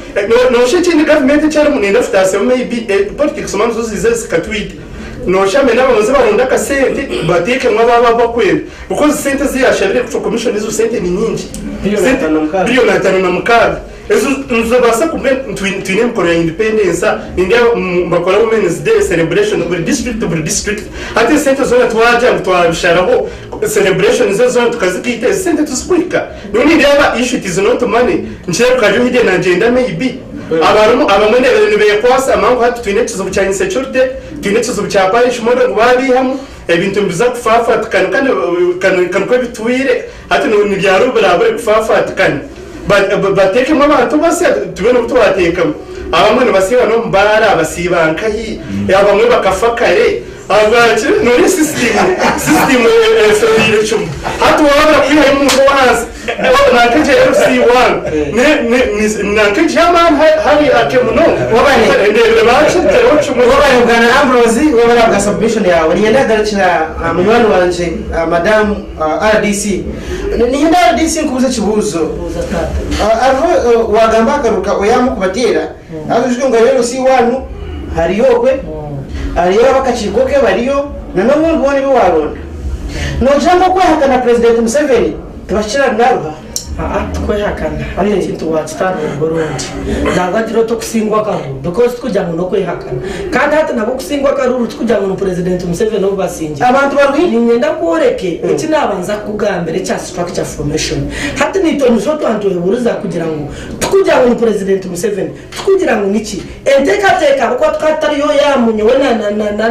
H: Noshusha ekindi gavumenti eki erimu nenda kutaasyamu maybe politics mani zo ziize zikatwita. Noshusha mbwenu ababanze baronde akasente bateekemu abo abu bakwenda because sente ezi yashabire kucwa commission ezo sente ni nyingi. Billion 56 ezo nizibaasa mbwenu twine emikoro ya independence nindeeba nibakora women's day celebration buri district buri district hati esente zoona twagira ngu twabisharaho celebration ezo zoona tukazigaita ezi sente tizikuhika. Nyowe nindeeba issue it is not money nikireebeka hariyo hidden agenda maybe abarimu abamwe nibekwasa amangu hati twine ekizibu kya insecurity twine ekizibu kya parish model ngu babiihamu ebintu nibiza kufafatikana kandi ka nikwo bitwire hati nibyaro birabure kufafatikana bateekemu abantu basya tube nibo twateekamu abamwe nibasiiba n'omu baara basiiba nkahi abamwe bakafa kare Ahabwaki? Noreeba sisitimu, sisitimu eshobeire kimwe. Hati waabura kwihayo omuntu ow'ahansi, nanka egyo LC one, nanka egyo y'amaani hari hake munonga. Ndeebire baakitereho kimwe.
E: Webale Bwana Ambrose, webale ahabwa submission yaawe. Niinyenda kugarukira munywani wangye Madam RDC. Niinyenda RDC nkubuuze ekibuuzo. Hariho waagamba akaruka oyaamu kubateera. Haza oijuke ngu hariyo LC one, hariyo okwe, hariyo ab'akakiiko ke bariyo, na n'obundi bwona ebi waaronda. Noogira ngu okwehakana Purezidenti Museveni tibakikira naruha?
J: Aa tikwehakana hati ekintu wakita aha orundi nangwa gira oti okusingwa akaruru because tikugira ngu nokwehakana kandi hati nabwo okusingwa akaruru tikugira ngu ni president Museveni ou basingire.
E: Abantu barwine.
J: Niinyenda nkworeke eki nabanza kukugambira ekya structure formation hati naitwe nizo twantwehuriza kugira ngu Tikugira ngu ni Purezidenti Museveni, tikugira ngu niki. Enteekateeka ahabw'okuba tukaba tutariyo yaamu nyowe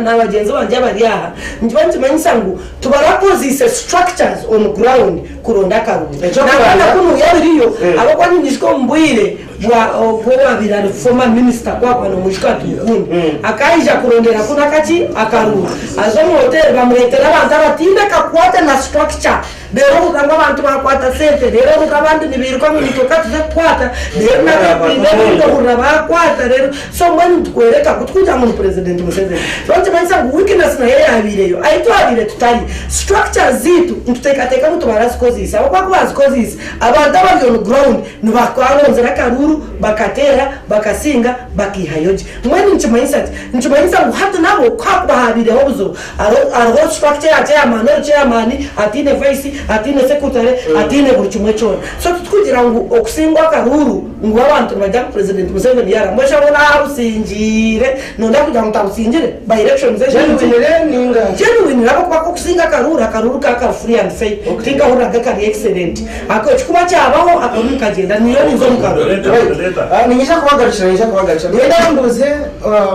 J: na bagyenzi bangye abari aha, nikiba nikimanyisa ngu tibarakozeise structures on ground kuronda akaruru.
E: Eky'okubanza.
J: Kunu yabiriyo ahabw'okuba niinyijka omu bwire bwa obwo owaabaire ari former minister ku akuba nomwijuka Tumukunde akaija kurondera kunu akaki akaruru aza omu hotel bamureetera abantu abataine kakwate na structure reero ohurira ngu abantu baakwata sente reero ohurira abandi nibairuka ngu naitwe katuze kukwata reero nab'ebindi ebindi ohurira baakwata reero so mbwenu nitukworeka ku tikugira ngu ni president Museveni so nikimanyisa ngu weakness nayo yabaireyo ahi twabaire tutari structures zaitu nituteekateeka ngu tibarazikozesa ahabw'okuba ku baazikozeise abantu abari on ground Nibaronzera akaruuru, bakateera, bakasinga, bakaihayo gye. Mbwenu nikimanyisa ki? Nikimanyisa ngu hati nabo ku hakuba haabaireho obuzibu, hariho structure ya chairman, ori chairman ataine vice, ataine secretary, ataine buri kimwe kyona. So titikugira ngu okusingwa akaruuru ngu abantu nibagira ngu President Museveni yaara. Mbwenu shi abona abusingiire, noyenda kugira ngu tabusingire? By elections
E: Genuinely ninga?
J: Genuinely ahabw'okuba ku okusinga akaruuru, akaruuru kaba kari free and fair. Tinkahuriraga kari excellent. Ako eki kuba kyabaho akabi mukagyenda niyo ninza omu kabi.
E: Right. Ninyija kubagarukira ninyija kubagarukira. Niinyenda mbuuze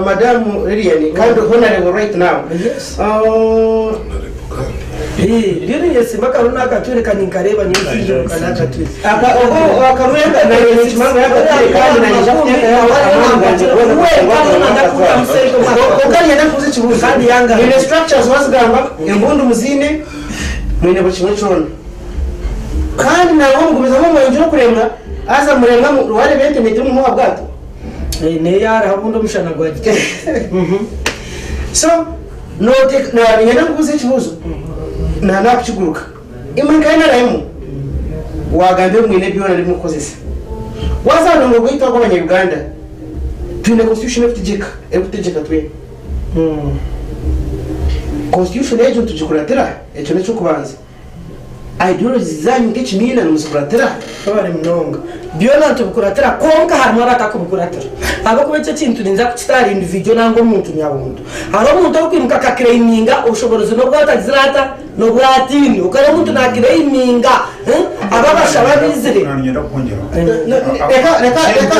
E: Madam Lilian kandi Honourable right now.
J: Ndiyo ninyesiima akaru nakatwire ka ninkareeba nyowe nsingiruka nakatwire.
E: Aka ogu akarurenga naanye ninkimanya ngu yakatwire kandi naanye nyija kuteekayo amaani gangye goona kugira ngu akatware. Kwonka niinyenda nkubuuze ekibuuzo. Mwine structures wazigamba, embundu muziine, mwine buri kimwe kyona. Kandi nangwa mugumizamu omwengye okuremwa, haza muremwa wareeba ente neitira omunwa aha bwato.
J: Neyara obundi omushana gwagitera.
E: So niinyenda nkubuuze ekibuuzo naakukiguruka. Imwe nka NRM waagamba ebi mwine byona ebi murikukozesa. Waaza aha rurengo rwaitu agw'abanya-Uganda, twine constitution erikutegyeka, erikutegyeka twena. Constitution egyo nitugikuratira? Ekyo n'eky'okubanza. Ideologies zanyu nk'ekibiina nimuzikuratira?
J: Webare munonga. Byona nitubikuratira kwonka harimu abatakubikuratira. Ahabw'okuba ekyo ekintu ninza kukita ahari individual nanga omuntu nyabuntu. Hariho omuntu orikwimuka aka claiminga obushoborozi n'obu atagizire ata? N'obu ataine. Okaba omuntu na claiminga abo abashaba abaizire.
F: Niinyenda kwongyeraho.
E: Reka reka reka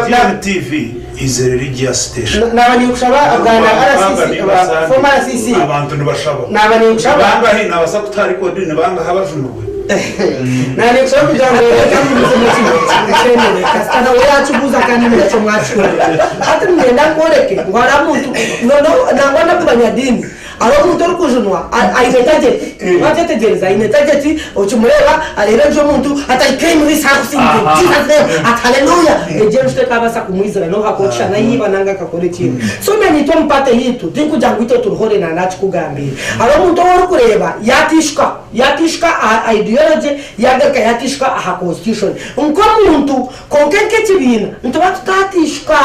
F: GMTV is a religious station.
E: Naaba ninkushaba bwana RCC, ba former RCC.
F: Abantu nibashaba.
E: Naaba ninkushaba.
F: Nibangahi nabasa kutaha record nibangahi abajunirwe?
E: Naaba ninkushaba kugira ngu
J: Kyemere kasita nawe yakibuuza kandi nakyo mwakikora. Hati niinyenda nkworeke ngu hariho omuntu nangwa n'omu banyadiini Hariho omuntu orikujunwa aine target wakyetegyereza aine target okimureeba areeba egyo omuntu ati I claim this house in Jesus name ati hallelujah egyo enju tekabaasa kumwizira nobu hakuba okishana yiiba nanga akakora ekindi so na itwe omu party yiitu tinkugira ngu itwe turi holy na nakikugambiire hariho omuntu ou orikureeba yatishuka yatishuka aha ideology yagaruka yatishuka aha constitution nkomuntu Kwonka nk'ekibiina, nituba tutateishuka.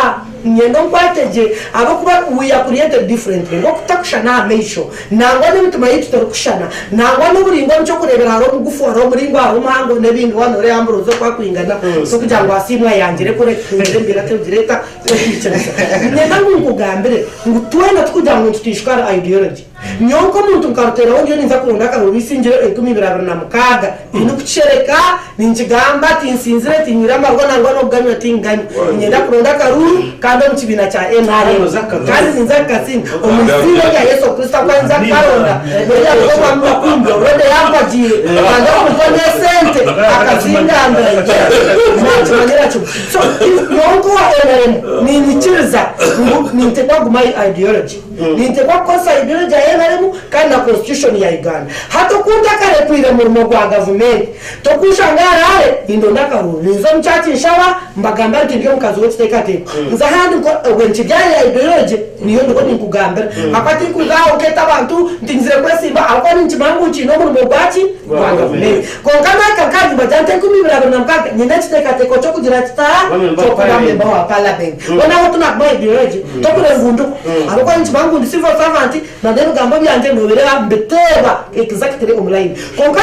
J: Niinyenda onkwate gye, ahabw'okuba we are created differently. Nk'okutakushushana aha maisho, nangwa n'emitima yaitu terikushushana, nangwa n'oburaingwa omu ky'okureebera hariho omugufu, hariho omuraingwa, hariho omuhango n'ebindi. Waaba nooreeba Ambrose oku arikwingana, t'okugira ngu asiimwe ayangire kureka kuhindura embeera terikugira eta, terikwikiriza. Niinyenda ngu nkugambire ngu twena tikugira ngu nituteishuka aha ideology. Nyowe nk'omuntu nkaruteeraho ndiyo ninza kuronda akaruru isingiro 2026. Tindikukishereka, ninkigamba, tinsinzire, tinywire amarwa nangwa n'okuganywa tinganywa. Niinyenda kuronda akaruru kandi omu kibiina kya nrm kandi ninza kukasinga omu iziina erya Yesu Kristo ahakuba ninza kukaronda n'oriya Mukama Makumbi already yampagiire kandi omukono n'esente akazingambira nakimanyira kimwe. So nyowe nk'owa nrm niinyikiriza ngu ninteekwa kuguma aha ideology. Ninteekwa kukozesa ideology ya nrm kandi na constitution ya Uganda. Hati oku ntakarekwire murimo gwa gavumenti, tokunshanga Harare nindonda akaruru. Ninza omu church nshaba, mbagambira nti ndi omukazi w'ekiteekateeko. Nza ahandi nko obwe nikibyarira ideology niyo ndiho ninkugambira. Ahakuba tinkuruga aho nkeeta abantu nti ngizire kwesimba ahakuba ninkimanya ngu nkiine omurimo gwaki? Gwa gavumenti. Kwonka n'aka kanya nibagira nti 2026 nyine ekiteekateeko ky'okugira kita? Ky'okuba memba wa paramenti. Mbwenu aho tinakuguma ideology tokureba ngu ndiho. Ahabw'okuba ninkimanya ngu ndi civil servant na n'ebigambo byangye noobireeba mbiteeba exactly omu line. Kwonka.